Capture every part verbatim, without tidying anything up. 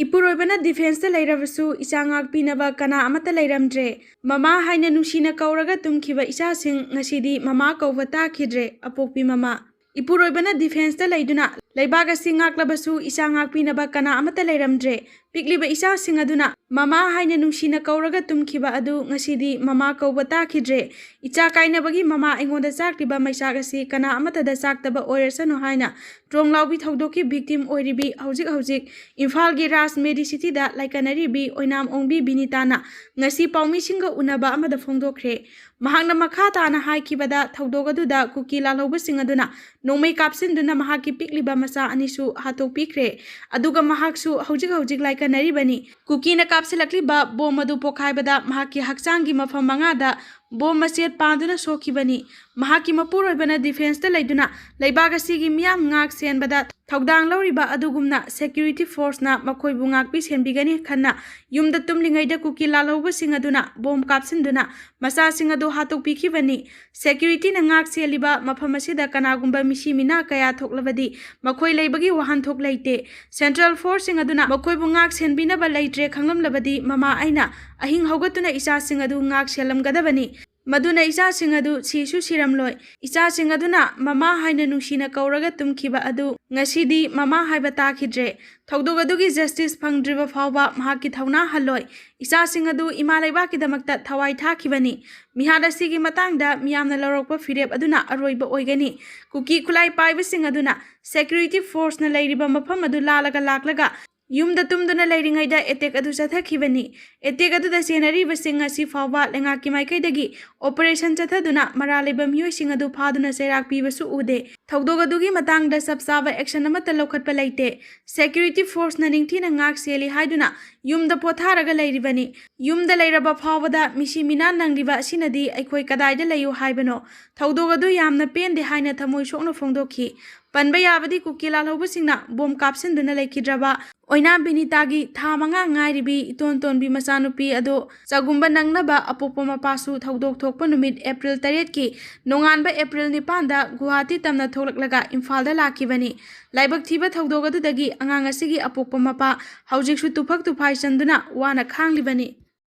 ꯏꯄꯨꯔꯣꯏꯕꯅ ꯗꯤꯐꯦꯟꯁꯇ ꯂꯩꯔꯕꯁꯨ ꯏꯆꯥ ꯉꯥꯛꯄꯤꯅꯕ ꯀꯅꯥ ꯑꯃꯠꯇ ꯂꯩꯔꯝꯗ꯭ꯔꯦ꯫ ꯃꯃꯥ ꯍꯥꯏꯅ ꯅꯨꯡꯁꯤꯅ ꯀꯧꯔꯒ ꯇꯨꯝꯈꯤꯕ ꯏꯆꯥꯁꯤꯡ ꯉꯁꯤꯗꯤ ꯃꯃꯥ ꯀꯧꯕ ꯇꯥꯈꯤꯗ꯭ꯔꯦ꯫ ꯑꯄꯣꯛꯄꯤ ꯃꯃꯥ꯫ ꯏꯄꯨꯔꯣꯏꯕꯅ ꯗꯤꯐꯦꯟꯁꯇ ꯂꯩꯗꯨꯅ ꯂꯩꯕꯥꯛ ꯑꯁꯤ ꯉꯥꯛꯂꯕꯁꯨ ꯏꯆꯥ ꯉꯥꯛꯄꯤꯅꯕ ꯀꯅꯥ ꯑꯃꯠꯇ ꯂꯩꯔꯝꯗ꯭ꯔꯦ꯫ ꯄꯤꯛꯂꯤꯕ ꯏꯆꯥꯁꯤꯡ ꯑꯗꯨꯅ ꯃꯃꯥ ꯍꯥꯏꯅ ꯅꯨꯡꯁꯤꯅ ꯀꯧꯔꯒ ꯇꯨꯝꯈꯤꯕ ꯑꯗꯨ ꯉꯁꯤꯗꯤ ꯃꯃꯥ ꯀꯧꯕ ꯇꯥꯈꯤꯗ꯭ꯔꯦ꯫ ꯏꯆꯥ ꯀꯥꯏꯅꯕꯒꯤ ꯃꯃꯥ ꯑꯩꯉꯣꯟꯗ ꯆꯥꯛꯂꯤꯕ ꯃꯩꯆꯥꯛ ꯑꯁꯤ ꯀꯅꯥ ꯑꯃꯠꯇꯗ ꯆꯥꯛꯇꯕ ꯑꯣꯏꯔꯁꯅꯨ ꯍꯥꯏꯅ ꯇ꯭ꯔꯣꯡ ꯂꯥꯎꯕꯤ ꯊꯧꯗꯣꯛꯀꯤ ꯚꯤꯛꯇꯤꯝ ꯑꯣꯏꯔꯤꯕꯤ ꯍꯧꯖꯤꯛ ꯍꯧꯖꯤꯛ ꯏꯝꯐꯥꯜꯒꯤ ꯔꯥꯖ ꯃꯦꯗꯤꯁꯤꯇꯤꯗ ꯂꯥꯏꯀꯠꯅꯔꯤꯕꯤ ꯑꯣꯏꯅꯥꯝ ꯑꯣꯡꯕꯤ ꯕꯤꯅꯤꯇꯥꯅ ꯉꯁꯤ ꯄꯥꯎꯃꯤꯁꯤꯡꯒ ꯎꯅꯕ ꯑꯃꯗ ꯐꯣꯡꯗꯣꯛꯈ꯭ꯔꯦ꯫ ꯃꯍꯥꯛꯅ ꯃꯈꯥ ꯇꯥꯅ ꯍꯥꯏꯈꯤꯕꯗ, ꯊꯧꯗꯣꯛ ꯑꯗꯨꯗ ꯀꯨꯀꯤ ꯂꯥꯜꯍꯧꯕꯁꯤꯡ ꯑꯗꯨꯅ ꯅꯣꯡꯃꯩ ꯀꯥꯞꯁꯤꯟꯗꯨꯅ ꯃꯍꯥꯛꯀꯤ ꯄꯤꯛꯂꯤꯕ ꯃꯆꯥ ꯑꯅꯤꯁꯨ ꯍꯥꯠꯇꯣꯛꯄꯤꯈ꯭ꯔꯦ꯫ ꯑꯗꯨꯒ ꯃꯍꯥꯛꯁꯨ ꯍꯧꯖꯤꯛ ꯍꯧꯖꯤꯛ ꯂꯥꯏꯀꯠꯅꯔꯤꯕꯅꯤ꯫ ꯀꯨꯀꯤꯅ ꯀꯥꯞꯁꯤꯜꯂꯛꯂꯤꯕ ꯕꯣꯝ ꯑꯗꯨ ꯄꯣꯈꯥꯏꯕꯗ ꯃꯍꯥꯛꯀꯤ ꯍꯛꯆꯥꯡꯒꯤ ꯃꯐꯝ ꯃꯉꯥꯗ ꯕꯣꯝ ꯃꯆꯦꯠ ꯄꯥꯟꯗꯨꯅ ꯁꯣꯛꯈꯤꯕꯅꯤ꯫ ꯃꯍꯥꯛꯀꯤ ꯃꯄꯨꯔꯣꯏꯕꯅ ꯗꯤꯐꯦꯟꯁꯇ ꯂꯩꯗꯨꯅ ꯂꯩꯕꯥꯛ ꯑꯁꯤꯒꯤ ꯃꯤꯌꯥꯝ ꯉꯥꯛ ꯁꯦꯟꯕꯗ ꯊꯧꯗꯥꯡ ꯂꯧꯔꯤꯕ ꯑꯗꯨꯒꯨꯝꯅ ꯁꯦꯀ꯭ꯌꯨꯔꯤꯇꯤ ꯐꯣꯔꯁꯅ ꯃꯈꯣꯏꯕꯨ ꯉꯥꯛꯄꯤ ꯁꯦꯟꯕꯤꯒꯅꯤ ꯈꯟꯅ ꯌꯨꯝꯗ ꯇꯨꯝꯂꯤꯉꯩꯗ ꯀꯨꯀꯤ ꯂꯥꯜꯍꯧꯕꯁꯤꯡ ꯑꯗꯨꯅ ꯕꯣꯝ ꯀꯥꯞꯁꯤꯟꯗꯨꯅ ꯃꯆꯥꯁꯤꯡ ꯑꯗꯨ ꯍꯥꯠꯇꯣꯛꯄꯤꯈꯤꯕꯅꯤ꯫ ꯁꯦꯀ꯭ꯌꯨꯔꯤꯇꯤꯅ ꯉꯥꯛ ꯁꯦꯜꯂꯤꯕ ꯃꯐꯝ ꯑꯁꯤꯗ ꯀꯅꯥꯒꯨꯝꯕ ꯃꯤꯁꯤ ꯃꯤꯅꯥ ꯀꯌꯥ ꯊꯣꯛꯂꯕꯗꯤ ꯃꯈꯣꯏ ꯂꯩꯕꯒꯤ ꯋꯥꯍꯟꯊꯣꯛ ꯂꯩꯇꯦ꯫ ꯁꯦꯟꯇ꯭ꯔꯦꯜ ꯐꯣꯔꯁꯁꯤꯡ ꯑꯗꯨꯅ ꯃꯈꯣꯏꯕꯨ ꯉꯥꯛ ꯁꯦꯟꯕꯤꯅꯕ ꯂꯩꯇ꯭ꯔꯦ ꯈꯪꯂꯝꯂꯕꯗꯤ ꯃꯃꯥ ꯑꯩꯅ ꯑꯍꯤꯡ ꯍꯧꯒꯠꯇꯨꯅ ꯏꯆꯥꯁꯤꯡ ꯑꯗꯨ ꯉꯥꯛ ꯁꯦꯜꯂꯝꯒꯗꯕꯅꯤ꯫ ꯃꯗꯨꯅ ꯏꯆꯥꯁꯤꯡ ꯑꯗꯨ ꯁꯤꯁꯨ ꯁꯤꯔꯝꯂꯣꯏ꯫ ꯏꯆꯥꯁꯤꯡ ꯑꯗꯨꯅ ꯃꯃꯥ ꯍꯥꯏꯅ ꯅꯨꯡꯁꯤꯅ ꯀꯧꯔꯒ ꯇꯨꯝꯈꯤꯕ ꯑꯗꯨ ꯉꯁꯤꯗꯤ ꯃꯃꯥ ꯍꯥꯏꯕ ꯇꯥꯈꯤꯗ꯭ꯔꯦ꯫ ꯊꯧꯗꯣꯛ ꯑꯗꯨꯒꯤ ꯖꯁꯇꯤꯁ ꯐꯪꯗ꯭ꯔꯤꯕ ꯐꯥꯎꯕ ꯃꯍꯥꯛꯀꯤ ꯊꯧꯅꯥ ꯍꯜꯂꯣꯏ꯫ ꯏꯆꯥꯁꯤꯡ ꯑꯗꯨ ꯏꯃꯥ ꯂꯩꯕꯥꯛꯀꯤꯗꯃꯛꯇ ꯊꯋꯥꯏ ꯊꯥꯈꯤꯕꯅꯤ꯫ ꯃꯤꯍꯥꯠ ꯑꯁꯤꯒꯤ ꯃꯇꯥꯡꯗ ꯃꯤꯌꯥꯝꯅ ꯂꯧꯔꯛꯄ ꯐꯤꯔꯦꯞ ꯑꯗꯨꯅ ꯑꯔꯣꯏꯕ ꯑꯣꯏꯒꯅꯤ꯫ ꯀꯨꯀꯤ ꯈꯨꯠꯂꯥꯏ ꯄꯥꯏꯕꯁꯤꯡ ꯑꯗꯨꯅ ꯁꯦꯀ꯭ꯌꯨꯔꯤꯇꯤ ꯐꯣꯔꯁꯅ ꯂꯩꯔꯤꯕ ꯃꯐꯝ ꯑꯗꯨ ꯂꯥꯜꯂꯒ ꯂꯥꯛꯂꯒ ꯌꯨꯝꯗ ꯇꯨꯝꯗꯨꯅ ꯂꯩꯔꯤꯉꯩꯗ ꯑꯦꯇꯦꯛ ꯑꯗꯨ ꯆꯠꯊꯈꯤꯕꯅꯤ꯫ ꯑꯦꯇꯦꯛ ꯑꯗꯨꯗ ꯆꯦꯟꯅꯔꯤꯕꯁꯤꯡ ꯉꯁꯤ ꯐꯥꯎꯕ ꯂꯩꯉꯥꯛꯀꯤ ꯃꯥꯏꯀꯩꯗꯒꯤ ꯑꯣꯄꯔꯦꯁꯟ ꯆꯠꯊꯗꯨꯅ ꯃꯔꯥꯜ ꯂꯩꯕ ꯃꯤꯑꯣꯏꯁꯤꯡ ꯑꯗꯨ ꯐꯥꯗꯨꯅ ꯆꯩꯔꯥꯛ ꯄꯤꯕꯁꯨ ꯎꯗꯦ꯫ ꯊꯧꯗꯣꯛ ꯑꯗꯨꯒꯤ ꯃꯇꯥꯡꯗ ꯆꯞ ꯆꯥꯕ ꯑꯦꯛꯁꯟ ꯑꯃꯠꯇ ꯂꯧꯈꯠꯄ ꯂꯩꯇꯦ꯫ ꯁꯦꯀ꯭ꯌꯨꯔꯤꯇꯤ ꯐꯣꯔꯁꯅ ꯅꯤꯡꯊꯤꯅ ꯉꯥꯛ ꯁꯦꯜꯂꯤ ꯍꯥꯏꯗꯨꯅ ꯌꯨꯝꯗ ꯄꯣꯊꯥꯔꯒ ꯂꯩꯔꯤꯕꯅꯤ꯫ ꯌꯨꯝꯗ ꯂꯩꯔꯕ ꯐꯥꯎꯕꯗ ꯃꯤꯁꯤ ꯃꯤꯅꯥ ꯅꯪꯂꯤꯕ ꯑꯁꯤꯅꯗꯤ ꯑꯩꯈꯣꯏ ꯀꯗꯥꯏꯗ ꯂꯩꯌꯨ ꯍꯥꯏꯕꯅꯣ? ꯊꯧꯗꯣꯛ ꯑꯗꯨ ꯌꯥꯝꯅ ꯄꯦꯟꯗꯦ ꯍꯥꯏꯅ ꯊꯃꯣꯏ ꯁꯣꯛꯅ ꯐꯣꯡꯗꯣꯛꯈꯤ꯫ ꯄꯟꯕ ꯌꯥꯕꯗꯤ ꯀꯨꯀꯤ ꯂꯥꯜꯍꯧꯕꯁꯤꯡꯅ ꯕꯣꯝ ꯀꯥꯞꯁꯤꯟꯗꯨꯅ ꯂꯩꯈꯤꯗ꯭ꯔꯕ ꯑꯣꯏꯅꯥꯝ ꯕꯤꯅꯤꯇꯥꯒꯤ ꯊꯥ ꯃꯉꯥ ꯉꯥꯏꯔꯤꯕꯤ ꯏꯇꯣꯟ ꯇꯣꯟꯕꯤ ꯃꯆꯥꯅꯨꯄꯤ ꯑꯗꯨ ꯆꯒꯨꯝꯕ ꯅꯪꯅꯕ ꯑꯄꯣꯛꯄ ꯃꯄꯥꯁꯨ ꯊꯧꯗꯣꯛ ꯊꯣꯛꯄ ꯅꯨꯃꯤꯠ ꯑꯦꯄ꯭ꯔꯤꯜ ꯇꯔꯦꯠꯀꯤ ꯅꯣꯡꯉꯥꯟꯕ ꯑꯦꯄ꯭ꯔꯤꯜ ꯅꯤꯄꯥꯟꯗ ꯒꯨꯋꯥꯍꯥꯇꯤ ꯇꯝꯅ ꯊꯣꯛꯂꯛꯂꯒ ꯏꯝꯐꯥꯜꯗ ꯂꯥꯛꯈꯤꯕꯅꯤ꯫ ꯂꯥꯏꯕꯛ ꯊꯤꯕ ꯊꯧꯗꯣꯛ ꯑꯗꯨꯗꯒꯤ ꯑꯉꯥꯡ ꯑꯁꯤꯒꯤ ꯑꯄꯣꯛꯄ ꯃꯄꯥ ꯍꯧꯖꯤꯛꯁꯨ ꯇꯨꯐꯛ ꯇꯨꯐꯥꯏ ꯆꯟꯗꯨꯅ ꯋꯥꯅ ꯈꯥꯡꯂꯤꯕꯅꯤ꯫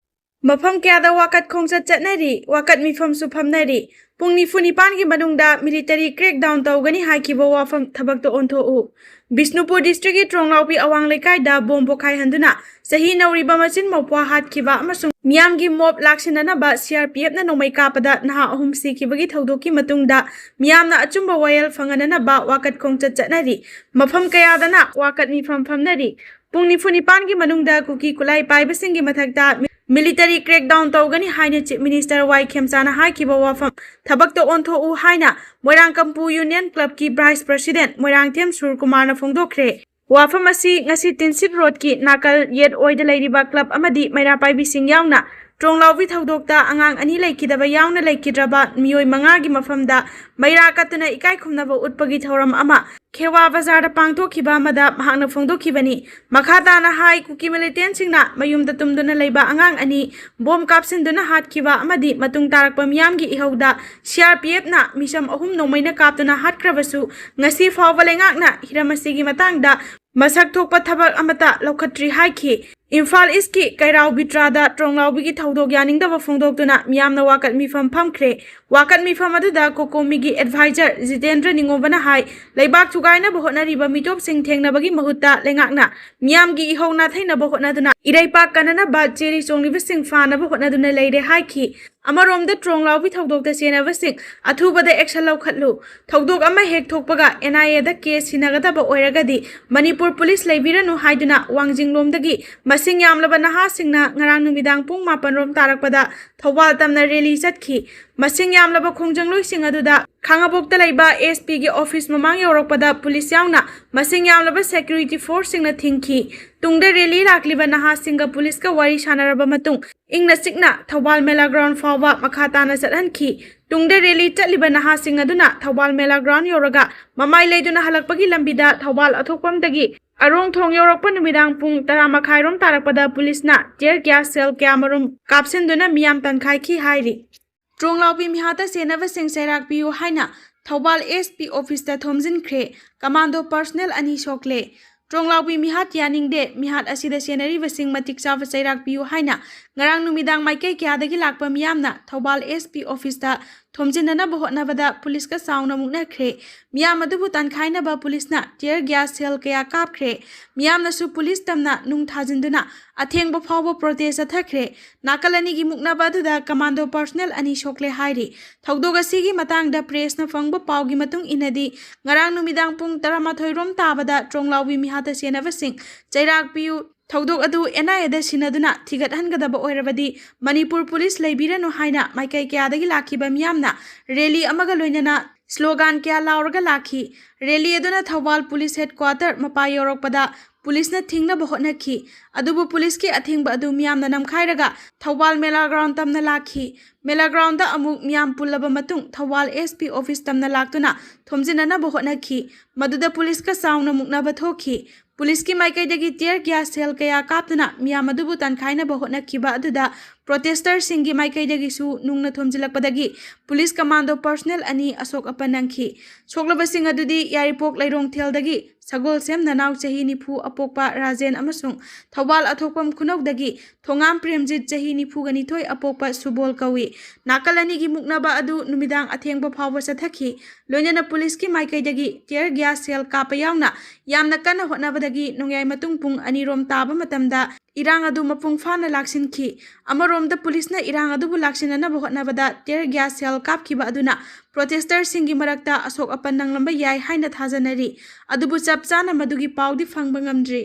ꯃꯐꯝ ꯀꯌꯥꯗ ꯋꯥꯀꯠ ꯈꯣꯡꯆꯠ ꯆꯠꯅꯔꯤ, ꯋꯥꯀꯠ ꯃꯤꯐꯝꯁꯨ ꯐꯝꯅꯔꯤ꯫ ꯄꯨꯡ ꯅꯤꯐꯨ ꯅꯤꯄꯥꯟꯒꯤ ꯃꯅꯨꯡꯗ ꯃꯤꯂꯤꯇꯔꯤ ꯀ꯭ꯔꯦꯛꯗꯥꯎꯟ ꯇꯧꯒꯅꯤ ꯍꯥꯏꯈꯤꯕ ꯋꯥꯐꯝ ꯊꯕꯛꯇ ꯑꯣꯟꯊꯣꯛꯎ꯫ ꯕꯤꯁꯅꯨꯄꯨꯔ ꯗꯤꯁꯇ꯭ꯔꯤꯛꯀꯤ ꯇ꯭ꯔꯣꯡꯂꯥꯎꯕꯤ ꯑꯋꯥꯡ ꯂꯩꯀꯥꯏꯗ ꯕꯣꯝ ꯄꯣꯈꯥꯏꯍꯟꯗꯨꯅ ꯆꯍꯤ ꯅꯧꯔꯤꯕ ꯃꯆꯤꯟ ꯃꯧꯄ꯭ꯋꯥ ꯍꯥꯠꯈꯤꯕ ꯑꯃꯁꯨꯡ ꯃꯤꯌꯥꯝꯒꯤ ꯃꯣꯞ ꯂꯥꯛꯁꯤꯟꯅꯅꯕ ꯁꯤꯑꯥꯔꯄꯤꯑꯦꯐꯅ ꯅꯣꯡꯃꯩ ꯀꯥꯞꯄꯗ ꯅꯍꯥ ꯑꯍꯨꯝ ꯁꯤꯈꯤꯕꯒꯤ ꯊꯧꯗꯣꯛꯀꯤ ꯃꯇꯨꯡꯗ ꯃꯤꯌꯥꯝꯅ ꯑꯆꯨꯝꯕ ꯋꯥꯌꯦꯜ ꯐꯪꯍꯟꯅꯅꯕ ꯋꯥꯀꯠ ꯈꯣꯡꯆꯠ ꯆꯠꯅꯔꯤ꯫ ꯃꯐꯝ ꯀꯌꯥꯗꯅ ꯋꯥꯀꯠ ꯃꯤꯐꯝ ꯐꯝꯅꯔꯤ꯫ ꯄꯨꯡ ꯅꯤꯐꯨ ꯅꯤꯄꯥꯟꯒꯤ ꯃꯅꯨꯡꯗ ꯀꯨꯀꯤ ꯈꯨꯠꯂꯥꯏ ꯄꯥꯏꯕꯁꯤꯡꯒꯤ ꯃꯊꯛꯇ ꯃꯤꯂꯤꯇꯔꯤ ꯀ꯭ꯔꯦꯛꯗꯥꯎꯟ ꯇꯧꯒꯅꯤ ꯍꯥꯏꯅ ꯆꯤꯐ ꯃꯤꯅꯤꯁꯇꯔ ꯋꯥꯏ ꯈꯦꯝꯆꯥꯅ ꯍꯥꯏꯈꯤꯕ ꯋꯥꯐꯝ ꯊꯕꯛꯇ ꯑꯣꯟꯊꯣꯛꯎ ꯍꯥꯏꯅ ꯃꯣꯏꯔꯥꯡ ꯀꯝꯄꯨ ꯌꯨꯅꯤꯌꯟ ꯀ꯭ꯂꯕꯀꯤ ꯚꯥꯏꯁ ꯄ꯭ꯔꯁꯤꯗꯦꯟꯠ ꯃꯣꯏꯔꯥꯡꯊꯦꯝ ꯁꯨꯔꯀꯨꯃꯥꯔꯅ ꯐꯣꯡꯗꯣꯛꯈ꯭ꯔꯦ꯫ ꯋꯥꯐꯝ ꯑꯁꯤ ꯉꯁꯤ ꯇꯤꯟꯁꯤꯠ ꯔꯣꯗꯀꯤ ꯅꯥꯀꯜ ꯌꯦꯠ ꯑꯣꯏꯗ ꯂꯩꯔꯤꯕ ꯀ꯭ꯂꯕ ꯑꯃꯗꯤ ꯃꯩꯔꯥ ꯄꯥꯏꯕꯤꯁꯤꯡ ꯌꯥꯎꯅ ꯇ꯭ꯔꯣꯡꯂꯥꯎꯕꯤ ꯊꯧꯗꯣꯛꯇ ꯑꯉꯥꯡ ꯑꯅꯤ ꯂꯩꯈꯤꯗꯕ ꯌꯥꯎꯅ ꯂꯩꯈꯤꯗ꯭ꯔꯕ ꯃꯤꯑꯣꯏ ꯃꯉꯥꯒꯤ ꯃꯐꯝꯗ ꯃꯩꯔꯥ ꯀꯠꯇꯨꯅ ꯏꯀꯥꯏ ꯈꯨꯝꯅꯕ ꯎꯠꯄꯒꯤ ꯊꯧꯔꯝ ꯑꯃ ꯈꯦꯋꯥ ꯕꯖꯥꯔꯗ ꯄꯥꯡꯊꯣꯛꯈꯤꯕ ꯑꯃꯗ ꯃꯍꯥꯛꯅ ꯐꯣꯡꯗꯣꯛꯈꯤꯕꯅꯤ꯫ ꯃꯈꯥ ꯇꯥꯅ ꯍꯥꯏ, ꯀꯨꯀꯤ ꯃꯤꯂꯤꯇꯦꯟꯁꯤꯡꯅ ꯃꯌꯨꯝꯗ ꯇꯨꯝꯗꯨꯅ ꯂꯩꯕ ꯑꯉꯥꯡ ꯑꯅꯤ ꯕꯣꯝ ꯀꯥꯞꯁꯤꯟꯗꯨꯅ ꯍꯥꯠꯈꯤꯕ ꯑꯃꯗꯤ ꯃꯇꯨꯡ ꯇꯥꯔꯛꯄ ꯃꯤꯌꯥꯝꯒꯤ ꯏꯍꯧꯗ ꯁꯤꯑꯥꯔꯄꯤꯑꯦꯐꯅ ꯃꯤꯁꯝ ꯑꯍꯨꯝ ꯅꯣꯡꯃꯩꯅ ꯀꯥꯞꯇꯨꯅ ꯍꯥꯠꯈ꯭ꯔꯕꯁꯨ, ꯉꯁꯤ ꯐꯥꯎꯕ ꯂꯩꯉꯥꯛꯅ ꯍꯤꯔꯝ ꯑꯁꯤꯒꯤ ꯃꯇꯥꯡꯗ ꯃꯁꯛ ꯊꯣꯛꯄ ꯊꯕꯛ ꯑꯃꯠꯇ ꯂꯧꯈꯠꯇ꯭ꯔꯤ ꯍꯥꯏꯈꯤ꯫ ꯏꯝꯐꯥꯜ ꯏꯁꯀꯤ ꯀꯩꯔꯥꯎ ꯕꯤꯇ꯭ꯔꯥꯗ ꯇ꯭ꯔꯣꯡꯂꯥꯎꯕꯤꯒꯤ ꯊꯧꯗꯣꯛ ꯌꯥꯅꯤꯡꯗꯕ ꯐꯣꯡꯗꯣꯛꯇꯨꯅ ꯃꯤꯌꯥꯝꯅ ꯋꯥꯀꯠ ꯃꯤꯐꯝ ꯐꯝꯈ꯭ꯔꯦ꯫ ꯋꯥꯀꯠ ꯃꯤꯐꯝ ꯑꯗꯨꯗ ꯀꯣꯀꯣꯃꯤꯒꯤ ꯑꯦꯗꯚꯥꯏꯖꯔ ꯖꯤꯇꯦꯟꯗ꯭ꯔ ꯅꯤꯉꯣꯝꯕꯅ ꯍꯥꯏ, ꯂꯩꯕꯥꯛ ꯊꯨꯒꯥꯏꯅꯕ ꯍꯣꯠꯅꯔꯤꯕ ꯃꯤꯇꯣꯞꯁꯤꯡ ꯊꯦꯡꯅꯕꯒꯤ ꯃꯍꯨꯠꯇ ꯂꯩꯉꯥꯛꯅ ꯃꯤꯌꯥꯝꯒꯤ ꯏꯍꯧ ꯅꯥꯊꯩꯅꯕ ꯍꯣꯠꯅꯗꯨꯅ ꯏꯔꯩꯄꯥꯛ ꯀꯟꯅꯅꯕ ꯆꯦꯜꯂꯤ ꯆꯣꯡꯂꯤꯕꯁꯤꯡ ꯐꯥꯅꯕ ꯍꯣꯠꯅꯗꯨꯅ ꯂꯩꯔꯦ ꯍꯥꯏꯈꯤ꯫ ꯑꯃꯔꯣꯝꯗ ꯇ꯭ꯔꯣꯡꯂꯥꯎꯕꯤ ꯊꯧꯗꯣꯛꯇ ꯆꯦꯟꯅꯕꯁꯤꯡ ꯑꯊꯨꯕꯗ ꯑꯦꯛꯁꯟ ꯂꯧꯈꯠꯂꯨ꯫ ꯊꯧꯗꯣꯛ ꯑꯃ ꯍꯦꯛ ꯊꯣꯛꯄꯒ ꯑꯦꯟ ꯑꯥꯏ ꯑꯦꯗ ꯀꯦꯁ ꯁꯤꯟꯅꯒꯗꯕ ꯑꯣꯏꯔꯒꯗꯤ ꯃꯅꯤꯄꯨꯔ ꯄꯨꯂꯤꯁ ꯂꯩꯕꯤꯔꯅꯨ ꯍꯥꯏꯗꯨꯅ ꯋꯥꯡꯖꯤꯡꯂꯣꯝꯗꯒꯤ ꯃꯁꯤꯡ ꯌꯥꯝꯂꯕ ꯅꯍꯥꯁꯤꯡꯅ ꯉꯔꯥꯡ ꯅꯨꯃꯤꯗꯥꯡ ꯄꯨꯡ ꯃꯥꯄꯟ ꯔꯣꯝ ꯇꯥꯔꯛꯄꯗ ꯊꯧꯕꯥꯜ ꯇꯝꯅ ꯔꯦꯂꯤ ꯆꯠꯈꯤ꯫ ꯃꯁꯤꯡ ꯌꯥꯝꯂꯕ ꯈꯣꯡꯖꯪꯂꯣꯏꯁꯤꯡ ꯑꯗꯨꯗ ꯈꯥꯉꯕꯣꯛꯇ ꯂꯩꯕ ꯑꯦꯁ ꯄꯤꯒꯤ ꯑꯣꯐꯤꯁ ꯃꯃꯥꯡ ꯌꯧꯔꯛꯄꯗ ꯄꯨꯂꯤꯁ ꯌꯥꯎꯅ ꯃꯁꯤꯡ ꯌꯥꯝꯂꯕ ꯁꯦꯀ꯭ꯌꯨꯔꯤꯇꯤ ꯐꯣꯔꯁꯁꯤꯡꯅ ꯊꯤꯡꯈꯤ꯫ ꯇꯨꯡꯗ ꯔꯦꯂꯤ ꯂꯥꯛꯂꯤꯕ ꯅꯍꯥꯁꯤꯡꯒ ꯄꯨꯂꯤꯁꯀ ꯋꯥꯔꯤ ꯁꯥꯟꯅꯔꯕ ꯃꯇꯨꯡ ꯏꯪꯅ ꯆꯤꯛꯅ ꯊꯧꯕꯥꯜ ꯃꯦꯂꯥ ꯒ꯭ꯔꯥꯎꯟ ꯐꯥꯎꯕ ꯃꯈꯥ ꯇꯥꯅ ꯆꯠꯍꯟꯈꯤ꯫ ꯇꯨꯡꯗ ꯔꯦꯂꯤ ꯆꯠꯂꯤꯕ ꯅꯍꯥꯁꯤꯡ ꯑꯗꯨꯅ ꯊꯧꯕꯥꯜ ꯃꯦꯂꯥ ꯒ꯭ꯔꯥꯎꯟ ꯌꯧꯔꯒ ꯃꯃꯥꯏ ꯂꯩꯗꯨꯅ ꯍꯜꯂꯛꯄꯒꯤ ꯂꯝꯕꯤꯗ ꯊꯧꯕꯥꯜ ꯑꯊꯣꯛꯐꯝꯗꯒꯤ ꯑꯔꯣꯡ ꯊꯣꯡ ꯌꯧꯔꯛꯄ ꯅꯨꯃꯤꯗꯥꯡ ꯄꯨꯡ ꯇꯔꯥ ꯃꯈꯥꯏꯔꯣꯝ ꯇꯥꯔꯛꯄꯗ ꯄꯨꯂꯤꯁꯅ tear gas shell ꯀꯌꯥꯃꯔꯨꯝ ꯀꯥꯞꯁꯤꯟꯗꯨꯅ ꯃꯤꯌꯥꯝ ꯇꯟꯈꯥꯏꯈꯤ ꯍꯥꯏꯔꯤ꯫ ꯇ꯭ꯔꯣꯡꯂꯥꯎꯕꯤ ꯃꯤꯍꯥꯠꯇ ꯆꯦꯟꯅꯕꯁꯤꯡ ꯆꯩꯔꯥꯛ ꯄꯤꯌꯨ ꯍꯥꯏꯅ Thoubal S P officeꯇ ꯊꯣꯝꯖꯤꯟꯈ꯭ꯔꯦ꯫ Commando personnel ꯑꯅꯤ ꯁꯣꯛꯂꯦ꯫ ꯇ꯭ꯔꯣꯡꯂꯥꯎꯕꯤ ꯃꯤꯍꯥꯠ ꯌꯥꯅꯤꯡꯗꯦ, ꯃꯤꯍꯥꯠ ꯑꯁꯤꯗ ꯆꯦꯟꯅꯔꯤꯕꯁꯤꯡ ꯃꯇꯤꯛ ꯆꯥꯕ ꯆꯩꯔꯥꯛ ꯄꯤꯌꯨ ꯍꯥꯏꯅ ꯉꯔꯥꯡ ꯅꯨꯃꯤꯗꯥꯡ ꯃꯥꯏꯀꯩ ꯀꯌꯥꯗꯒꯤ ꯂꯥꯛꯄ ꯃꯤꯌꯥꯝꯅ ꯊꯧꯕꯥꯜ S P officeꯇ ꯊꯣꯝꯖꯤꯟꯅꯅꯕ ꯍꯣꯠꯅꯕꯗ ꯄꯨꯂꯤꯁꯀ ꯆꯥꯎꯅ ꯃꯨꯛꯅꯈ꯭ꯔꯦ꯫ ꯃꯤꯌꯥꯝ ꯑꯗꯨꯕꯨ ꯇꯥꯟꯈꯥꯏꯅꯕ ꯄꯨꯂꯤꯁꯅ tear gas shell ꯀꯌꯥ ꯀꯥꯞꯈ꯭ꯔꯦ꯫ ꯃꯤꯌꯥꯝꯅꯁꯨ ꯄꯨꯂꯤꯁ ꯇꯝꯅ ꯅꯨꯡ ꯊꯥꯖꯤꯟꯗꯨꯅ ꯑꯊꯦꯡꯕ ꯐꯥꯎꯕ protest ꯆꯠꯊꯈ꯭ꯔꯦ꯫ ꯅꯥꯀꯜ ꯑꯅꯤꯒꯤ ꯃꯨꯛꯅꯕ ꯑꯗꯨꯗ commando personnel ꯑꯅꯤ ꯁꯣꯛꯂꯦ ꯍꯥꯏꯔꯤ꯫ ꯊꯧꯗꯣꯛ ꯑꯁꯤꯒꯤ ꯃꯇꯥꯡꯗ pressꯅ ꯐꯪꯕ ꯄꯥꯎꯒꯤ ꯃꯇꯨꯡ ꯏꯟꯅꯗꯤ, ꯉꯔꯥꯡ ꯅꯨꯃꯤꯗꯥꯡ ꯄꯨꯡ ꯇꯔꯥꯃꯥꯊꯣꯏ ꯔꯣꯝ ꯇꯥꯕꯗ ꯇ꯭ꯔꯣꯡꯂꯥꯎꯕꯤ ꯃꯤꯍꯥꯠꯇ ꯆꯦꯟꯅꯕꯁꯤꯡ ꯆꯩꯔꯥꯛ ꯄꯤꯌꯨ, ꯊꯧꯗꯣꯛ ꯑꯗꯨ N I Aꯗ ꯁꯤꯟꯅꯗꯨꯅ ꯊꯤꯒꯠꯍꯟꯒꯗꯕ ꯑꯣꯏꯔꯕꯗꯤ ꯃꯅꯤꯄꯨꯔ ꯄꯨꯂꯤꯁ ꯂꯩꯕꯤꯔꯅꯨ ꯍꯥꯏꯅ ꯃꯥꯏꯀꯩ ꯀꯌꯥꯗꯒꯤ ꯂꯥꯛꯈꯤꯕ ꯃꯤꯌꯥꯝꯅ rally ꯑꯃꯒ ꯂꯣꯏꯅꯅ slogan ꯀꯌꯥ ꯂꯥꯎꯔꯒ ꯂꯥꯛꯈꯤ꯫ Rally ꯑꯗꯨꯅ ꯊꯧꯕꯥꯜ ꯄꯨꯂꯤꯁ headquarter ꯃꯄꯥ ꯌꯧꯔꯛꯄꯗ ꯄꯨꯂꯤꯁꯅ ꯊꯤꯡꯅꯕ ꯍꯣꯠꯅꯈꯤ꯫ ꯑꯗꯨꯕꯨ ꯄꯨꯂꯤꯁꯀꯤ ꯑꯊꯤꯡꯕ ꯑꯗꯨ ꯃꯤꯌꯥꯝꯅ ꯅꯝꯈꯥꯏꯔꯒ ꯊꯧꯕꯥꯜ ꯃꯦꯂꯥ ꯒ꯭ꯔꯥꯎꯟ ꯇꯝꯅ ꯂꯥꯛꯈꯤ꯫ ꯃꯦꯂꯥ ꯒ꯭ꯔꯥꯎꯟꯗ ꯑꯃꯨꯛ ꯃꯤꯌꯥꯝ ꯄꯨꯜꯂꯕ ꯃꯇꯨꯡ ꯊꯧꯕꯥꯜ S P office ꯇꯝꯅ ꯂꯥꯛꯇꯨꯅ ꯊꯣꯝꯖꯤꯟꯅꯅꯕ ꯍꯣꯠꯅꯈꯤ꯫ ꯃꯗꯨꯗ ꯄꯨꯂꯤꯁꯀ ꯆꯥꯎꯅ ꯃꯨꯛꯅꯕ ꯊꯣꯛꯈꯤ꯫ ꯄꯨꯂꯤꯁꯀꯤ ꯃꯥꯏꯀꯩꯗꯒꯤ tear gas shell ꯀꯌꯥ ꯀꯥꯞꯇꯨꯅ ꯃꯤꯌꯥꯝ ꯑꯗꯨꯕꯨ ꯇꯥꯟꯈꯥꯏꯅꯕ ꯍꯣꯠꯅꯈꯤꯕ ꯑꯗꯨꯗ protesters ꯁꯤꯡꯒꯤ ꯃꯥꯏꯀꯩꯗꯒꯤꯁꯨ ꯅꯨꯡꯅ ꯊꯣꯝꯖꯤꯜꯂꯛꯄꯗꯒꯤ ꯄꯨꯂꯤꯁ commando personnel ꯑꯅꯤ ꯑꯁꯣꯛ ꯑꯄꯟ ꯅꯪꯈꯤ꯫ ꯁꯣꯛꯂꯕꯁꯤꯡ ꯑꯗꯨꯗꯤ ꯌꯥꯏꯔꯤꯄꯣꯛ ꯂꯩꯔꯣꯡꯊꯦꯜꯗꯒꯤ ꯁꯒꯣꯜꯁꯦꯝ ꯅꯅꯥꯎ ꯆꯍꯤ ꯅꯤꯐꯨ ꯑꯄꯣꯛꯄ ꯔꯥꯖꯦꯟ ꯑꯃꯁꯨꯡ ꯊꯧꯕꯥꯜ ꯑꯊꯣꯛꯄꯝ ꯈꯨꯅꯧꯗꯒꯤ ꯊꯣꯉꯥꯝ ꯄ꯭ꯔꯦꯝꯖꯤꯠ ꯆꯍꯤ ꯅꯤꯐꯨꯒ ꯅꯤꯊꯣꯏ ꯑꯄꯣꯛꯄ ꯁꯨꯕꯣꯜ ꯀꯧꯏ꯫ ꯅꯥꯀꯜ ꯑꯅꯤꯒꯤ ꯃꯨꯛꯅꯕ ꯑꯗꯨ ꯅꯨꯃꯤꯗꯥꯡ ꯑꯊꯦꯡꯕ ꯐꯥꯎꯕ ꯆꯠꯊꯈꯤ꯫ ꯂꯣꯏꯅꯅ ꯄꯨꯂꯤꯁꯀꯤ ꯃꯥꯏꯀꯩꯗꯒꯤ tear gas shell ꯀꯥꯞꯄ ꯌꯥꯎꯅ ꯌꯥꯝꯅ ꯀꯟꯅ ꯍꯣꯠꯅꯕꯗꯒꯤ ꯅꯣꯡꯌꯥꯏ ꯃꯇꯨꯡ ꯄꯨꯡ ꯑꯅꯤ ꯔꯣꯝ ꯇꯥꯕ ꯃꯇꯝꯗ ꯏꯔꯥꯡ ꯑꯗꯨ ꯃꯄꯨꯡ ꯐꯥꯅ ꯂꯥꯛꯁꯤꯟꯈꯤ꯫ ꯑꯃꯔꯣꯝꯗ ꯄꯨꯂꯤꯁꯅ ꯏꯔꯥꯡ ꯑꯗꯨꯕꯨ ꯂꯥꯛꯁꯤꯟꯅꯅꯕ ꯍꯣꯠꯅꯕꯗ tear gas shell ꯀꯥꯞꯈꯤꯕ ꯑꯗꯨꯅ protesters ꯁꯤꯡꯒꯤ ꯃꯔꯛꯇ ꯑꯁꯣꯛ ꯑꯄꯟ ꯅꯪꯂꯝꯕ ꯌꯥꯏ ꯍꯥꯏꯅ ꯊꯥꯖꯅꯔꯤ꯫ ꯑꯗꯨꯕꯨ ꯆꯞ ꯆꯥꯅ ꯃꯗꯨꯒꯤ ꯄꯥꯎꯗꯤ ꯐꯪꯕ ꯉꯝꯗ꯭ꯔꯤ꯫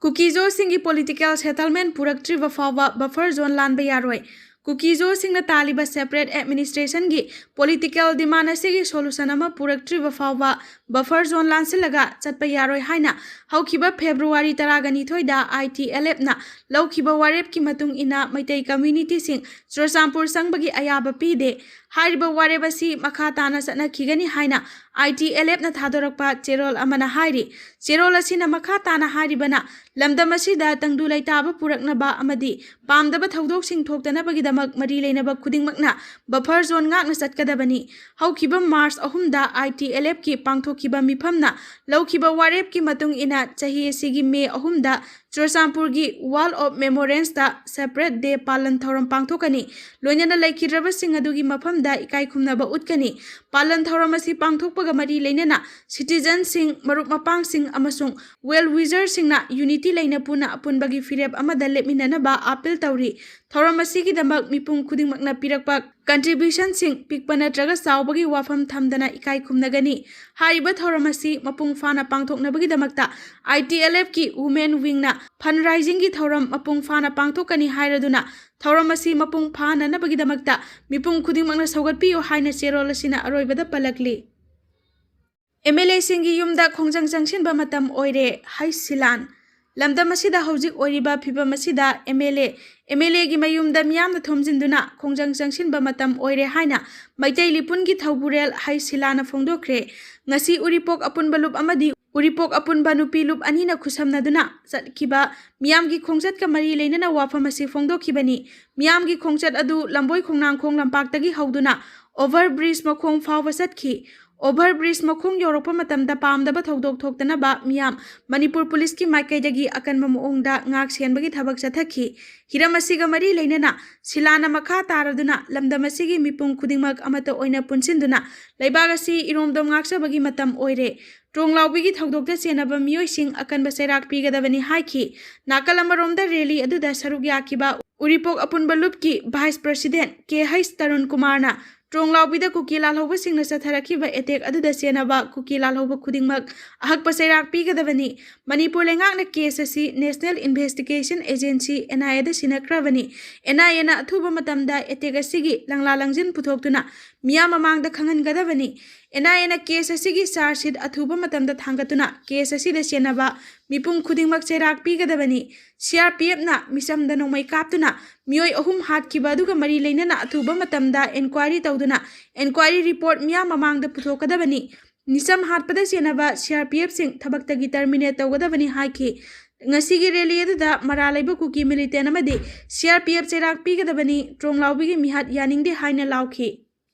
ꯀꯨꯀꯤꯖꯣꯁꯤꯡꯒꯤ political settlement ꯄꯨꯔꯛꯇ꯭ꯔꯤꯕ ꯐꯥꯎꯕ buffer zone ꯂꯥꯟꯕ ꯌꯥꯔꯣꯏ꯫ ꯀꯨꯀꯤꯖꯣꯁꯤꯡꯅ ꯇꯥꯜꯂꯤꯕ separate administrationꯒꯤ political demand ꯑꯁꯤꯒꯤ solution ꯑꯃ ꯄꯨꯔꯛꯇ꯭ꯔꯤꯕ ꯐꯥꯎꯕ buffer zone ꯂꯥꯟꯁꯤꯜꯂꯒ ꯆꯠꯄ ꯌꯥꯔꯣꯏ ꯍꯥꯏꯅ ꯍꯧꯈꯤꯕ February ꯇꯔꯥꯒ ꯅꯤꯊꯣꯏꯗ ITLFꯅ ꯂꯧꯈꯤꯕ ꯋꯥꯔꯦꯞꯀꯤ ꯃꯇꯨꯡ ꯏꯟꯅ ꯃꯩꯇꯩ communityꯁꯤꯡ ꯆꯨꯔꯆꯥꯟꯄꯨꯔ ꯆꯪꯕꯒꯤ ꯑꯌꯥꯕ ꯄꯤꯗꯦ꯫ ꯍꯥꯏꯔꯤꯕ ꯋꯥꯔꯦꯞ ꯑꯁꯤ ꯃꯈꯥ ꯇꯥꯅ ꯆꯠꯅꯈꯤꯒꯅꯤ ꯍꯥꯏꯅ ITLFꯅ ꯊꯥꯗꯣꯔꯛꯄ ꯆꯦꯔꯣꯜ ꯑꯃꯅ ꯍꯥꯏꯔꯤ꯫ ꯆꯦꯔꯣꯜ ꯑꯁꯤꯅ ꯃꯈꯥ ꯇꯥꯅ ꯍꯥꯏꯔꯤꯕꯅ ꯂꯝꯗꯝ ꯑꯁꯤꯗ ꯇꯪꯗꯨ ꯂꯩꯇꯥꯕ ꯄꯨꯔꯛꯅꯕ ꯑꯃꯗꯤ ꯄꯥꯝꯗꯕ ꯊꯧꯗꯣꯛꯁꯤꯡ ꯊꯣꯛꯇꯅꯕꯒꯤꯗꯃꯛ ꯃꯔꯤ ꯂꯩꯅꯕ ꯈꯨꯗꯤꯡꯃꯛꯅ buffer zone ꯉꯥꯛꯅ ꯆꯠꯀꯗꯕꯅꯤ꯫ ꯍꯧꯈꯤꯕ March ꯑꯍꯨꯝꯗ ITLFꯀꯤ ꯄꯥꯡꯊꯣꯛꯈꯤꯕ ꯃꯤꯐꯝꯅ ꯂꯧꯈꯤꯕ ꯋꯥꯔꯦꯞꯀꯤ ꯃꯇꯨꯡ ꯏꯟꯅ ꯆꯍꯤ ꯑꯁꯤꯒꯤ May ꯑꯍꯨꯝꯗ ꯆꯨꯔꯆꯥꯟꯄꯨꯔꯒꯤ Wall of Remembranceꯇ separate day ꯄꯥꯂꯟ ꯊꯧꯔꯝ ꯄꯥꯡꯊꯣꯛꯀꯅꯤ꯫ ꯂꯣꯏꯅꯅ ꯂꯩꯈꯤꯗ꯭ꯔꯕꯁꯤꯡ ꯑꯗꯨꯒꯤ ꯃꯐꯝꯗ ꯏꯀꯥꯏ ꯈꯨꯝꯅꯕ ꯎꯠꯀꯅꯤ꯫ ꯄꯥꯂꯟ ꯊꯧꯔꯝ ꯑꯁꯤ ꯄꯥꯡꯊꯣꯛꯄꯒ ꯃꯔꯤ ꯂꯩꯅꯅ citizenꯁꯤꯡ, ꯃꯔꯨꯞ ꯃꯄꯥꯡꯁꯤꯡ ꯑꯃꯁꯨꯡ well wisherꯁꯤꯡꯅ unity ꯂꯩꯅ ꯄꯨꯟꯅ ꯑꯄꯨꯟꯕꯒꯤ ꯐꯤꯔꯦꯞ ꯑꯃꯗ ꯂꯦꯞꯃꯤꯟꯅꯅꯕ appeal ꯇꯧꯔꯤ꯫ ꯊꯧꯔꯝ ꯑꯁꯤꯒꯤꯗꯃꯛ ꯃꯤꯄꯨꯝ ꯈꯨꯗꯤꯡꯃꯛꯅ ꯄꯤꯔꯛꯄ contributionꯁꯤꯡ, ꯄꯤꯛꯄ ꯅꯠꯇ꯭ꯔꯒ ꯆꯥꯎꯕꯒꯤ ꯋꯥꯐꯝ ꯊꯝꯗꯅ ꯏꯀꯥꯏ ꯈꯨꯝꯅꯒꯅꯤ꯫ ꯍꯥꯏꯔꯤꯕ ꯊꯧꯔꯝ ꯑꯁꯤ ꯃꯄꯨꯡ ꯐꯥꯅ ꯄꯥꯡꯊꯣꯛꯅꯕꯒꯤꯗꯃꯛꯇ ITLFꯀꯤ Women Wingꯅ fundraisingꯒꯤ ꯊꯧꯔꯝ ꯃꯄꯨꯡ ꯐꯥꯅ ꯄꯥꯡꯊꯣꯛꯀꯅꯤ ꯍꯥꯏꯔꯗꯨꯅ ꯊꯧꯔꯝ ꯑꯁꯤ ꯃꯄꯨꯡ ꯐꯥꯅꯅꯕꯒꯤꯗꯃꯛꯇ ꯃꯤꯄꯨꯝ ꯈꯨꯗꯤꯡꯃꯛꯅ ꯁꯧꯒꯠꯄꯤꯌꯨ ꯍꯥꯏꯅ ꯆꯦꯔꯣꯜ ꯑꯁꯤꯅ ꯑꯔꯣꯏꯕꯗ ꯄꯜꯂꯛꯂꯤ꯫ MLAꯁꯤꯡꯒꯤ ꯌꯨꯝꯗ ꯈꯣꯡꯖꯪ ꯆꯪꯁꯤꯟꯕ ꯃꯇꯝ ꯑꯣꯏꯔꯦ, ꯍꯩꯁ ꯁꯤꯂꯥꯟ꯫ ꯂꯝꯗꯝ ꯑꯁꯤꯗ ꯍꯧꯖꯤꯛ ꯑꯣꯏꯔꯤꯕ ꯐꯤꯚꯝ ꯑꯁꯤꯗ MLA, MLAꯒꯤ ꯃꯌꯨꯝꯗ ꯃꯤꯌꯥꯝꯅ ꯊꯣꯝꯖꯤꯟꯗꯨꯅ ꯈꯣꯡꯖꯪ ꯆꯪꯁꯤꯟꯕ ꯃꯇꯝ ꯑꯣꯏꯔꯦ ꯍꯥꯏꯅ ꯃꯩꯇꯩ ꯂꯤꯄꯨꯟꯒꯤ ꯊꯧꯕꯨꯔꯦꯜ ꯍꯩꯁ ꯁꯤꯂꯥꯅ ꯐꯣꯡꯗꯣꯛꯈ꯭ꯔꯦ꯫ ꯉꯁꯤ ꯎꯔꯤꯄꯣꯛ ꯑꯄꯨꯟꯕ ꯂꯨꯞ ꯑꯃꯗꯤ ꯎꯔꯤꯄꯣꯛ ꯑꯄꯨꯟꯕ ꯅꯨꯄꯤ ꯂꯨꯞ ꯑꯅꯤꯅ ꯈꯨꯠꯁꯝꯅꯗꯨꯅ ꯆꯠꯈꯤꯕ ꯃꯤꯌꯥꯝꯒꯤ ꯈꯣꯡꯆꯠꯀ ꯃꯔꯤ ꯂꯩꯅꯅ ꯋꯥꯐꯝ ꯑꯁꯤ ꯐꯣꯡꯗꯣꯛꯈꯤꯕꯅꯤ꯫ ꯃꯤꯌꯥꯝꯒꯤ ꯈꯣꯡꯆꯠ ꯑꯗꯨ ꯂꯝꯕꯣꯏ ꯈꯣꯡꯅꯥꯡꯈꯣꯡ ꯂꯝꯄꯥꯛꯇꯒꯤ ꯍꯧꯗꯨꯅ over bridge ꯃꯈꯣꯡ ꯐꯥꯎꯕ ꯆꯠꯈꯤ꯫ Over bridge ꯃꯈꯣꯡ ꯌꯧꯔꯛꯄ ꯃꯇꯝꯗ ꯄꯥꯝꯗꯕ ꯊꯧꯗꯣꯛ ꯊꯣꯛꯇꯅꯕ ꯃꯤꯌꯥꯝ ꯃꯅꯤꯄꯨꯔ ꯄꯨꯂꯤꯁꯀꯤ ꯃꯥꯏꯀꯩꯗꯒꯤ ꯑꯀꯟꯕ ꯃꯑꯣꯡꯗ ꯉꯥꯛ ꯁꯦꯟꯕꯒꯤ ꯊꯕꯛ ꯆꯠꯊꯈꯤ꯫ ꯍꯤꯔꯝ ꯑꯁꯤꯒ ꯃꯔꯤ ꯂꯩꯅꯅ ꯁꯤꯂꯥꯅ ꯃꯈꯥ ꯇꯥꯔꯗꯨꯅ ꯂꯝꯗꯝ ꯑꯁꯤꯒꯤ ꯃꯤꯄꯨꯝ ꯈꯨꯗꯤꯡꯃꯛ ꯑꯃꯠꯇ ꯑꯣꯏꯅ ꯄꯨꯟꯁꯤꯟꯗꯨꯅ ꯂꯩꯕꯥꯛ ꯑꯁꯤ ꯏꯔꯣꯝꯗꯣꯝ ꯉꯥꯛꯆꯕꯒꯤ ꯃꯇꯝ ꯑꯣꯏꯔꯦ꯫ ꯇ꯭ꯔꯣꯡꯂꯥꯎꯕꯤꯒꯤ ꯊꯧꯗꯣꯛꯇ ꯆꯦꯟꯅꯕ ꯃꯤꯑꯣꯏꯁꯤꯡ ꯑꯀꯟꯕ ꯆꯩꯔꯥꯛ ꯄꯤꯒꯗꯕꯅꯤ ꯍꯥꯏꯈꯤ꯫ ꯅꯥꯀꯜ ꯑꯃꯔꯣꯝꯗ rally ꯑꯗꯨꯗ ꯁꯔꯨꯛ ꯌꯥꯈꯤꯕ ꯎꯔꯤꯄꯣꯛ ꯑꯄꯨꯟꯕ ꯂꯨꯞꯀꯤ vice president ꯀꯦ ꯍꯩꯁ ꯇꯔꯨꯟ ꯀꯨꯃꯥꯔꯅ ꯇ꯭ꯔꯣꯡꯂꯥꯎꯕꯤꯗ ꯀꯨꯀꯤ ꯂꯥꯜꯍꯧꯕꯁꯤꯡꯅ ꯆꯠꯊꯔꯛꯈꯤꯕ ꯑꯦꯇꯦꯛ ꯑꯗꯨꯗ ꯆꯦꯟꯅꯕ ꯀꯨꯀꯤ ꯂꯥꯜꯍꯧꯕ ꯈꯨꯗꯤꯡꯃꯛ ꯑꯍꯛꯄ ꯆꯩꯔꯥꯛ ꯄꯤꯒꯗꯕꯅꯤ꯫ ꯃꯅꯤꯄꯨꯔ ꯂꯩꯉꯥꯛꯅ ꯀꯦꯁ ꯑꯁꯤ National Investigation Agency, N I A, the ꯁꯤꯟꯅꯈ꯭ꯔꯕꯅꯤ꯫ N I A ꯅ ꯑꯊꯨꯕ ꯃꯇꯝꯗ ꯑꯦꯇꯦꯛ ꯑꯁꯤꯒꯤ ꯂꯪꯂꯥ ꯂꯪꯖꯤꯟ ꯄꯨꯊꯣꯛꯇꯨꯅ ꯃꯤꯌꯥꯝ ꯃꯃꯥꯡꯗ ꯈꯪꯍꯟꯒꯗꯕꯅꯤ꯫ N I A ꯅ ꯀꯦꯁ ꯑꯁꯤꯒꯤ ꯆꯥꯔꯖ ꯁꯤꯠ ꯑꯊꯨꯕ ꯃꯇꯝꯗ ꯊꯥꯡꯒꯠꯇꯨꯅ ꯀꯦꯁ ꯑꯁꯤꯗ ꯆꯦꯟꯅꯕ ꯃꯤꯄꯨꯝ ꯈꯨꯗꯤꯡꯃꯛ ꯆꯩꯔꯥꯛ ꯄꯤꯒꯗꯕꯅꯤ꯫ C R P F ꯅ ꯃꯤꯆꯝꯗ ꯅꯣꯡꯃꯩ ꯀꯥꯞꯇꯨꯅ ꯃꯤꯑꯣꯏ ꯑꯍꯨꯝ ꯍꯥꯠꯈꯤꯕ ꯑꯗꯨꯒ ꯃꯔꯤ ꯂꯩꯅꯅ ꯑꯊꯨꯕ ꯃꯇꯝꯗ ꯏꯟꯀ꯭ꯋꯥꯏꯔꯤ ꯇꯧꯗꯨꯅ ꯏꯟꯀ꯭ꯋꯥꯏꯔꯤ ꯔꯤꯄꯣꯔꯠ ꯃꯤꯌꯥꯝ ꯃꯃꯥꯡꯗ ꯄꯨꯊꯣꯛꯀꯗꯕꯅꯤ꯫ ꯃꯤꯆꯝ ꯍꯥꯠꯄꯗ ꯆꯦꯟꯅꯕ C R P F ꯁꯤꯡ ꯊꯕꯛꯇꯒꯤ ꯇꯔꯃꯤꯅꯦꯠ ꯇꯧꯒꯗꯕꯅꯤ ꯍꯥꯏꯈꯤ꯫ ꯉꯁꯤꯒꯤ ꯔꯦꯂꯤ ꯑꯗꯨꯗ ꯃꯔꯥꯜ ꯂꯩꯕ ꯀꯨꯀꯤ ꯃꯤꯂꯤꯇꯦꯟ ꯑꯃꯗꯤ C R P F ꯆꯩꯔꯥꯛ ꯄꯤꯒꯗꯕꯅꯤ, ꯇ꯭ꯔꯣꯡꯂꯥꯎꯕꯤꯒꯤ ꯃꯤꯍꯥꯠ ꯌꯥꯅꯤꯡꯗꯦ ꯍꯥꯏꯅ ꯂꯥꯎꯈꯤ꯫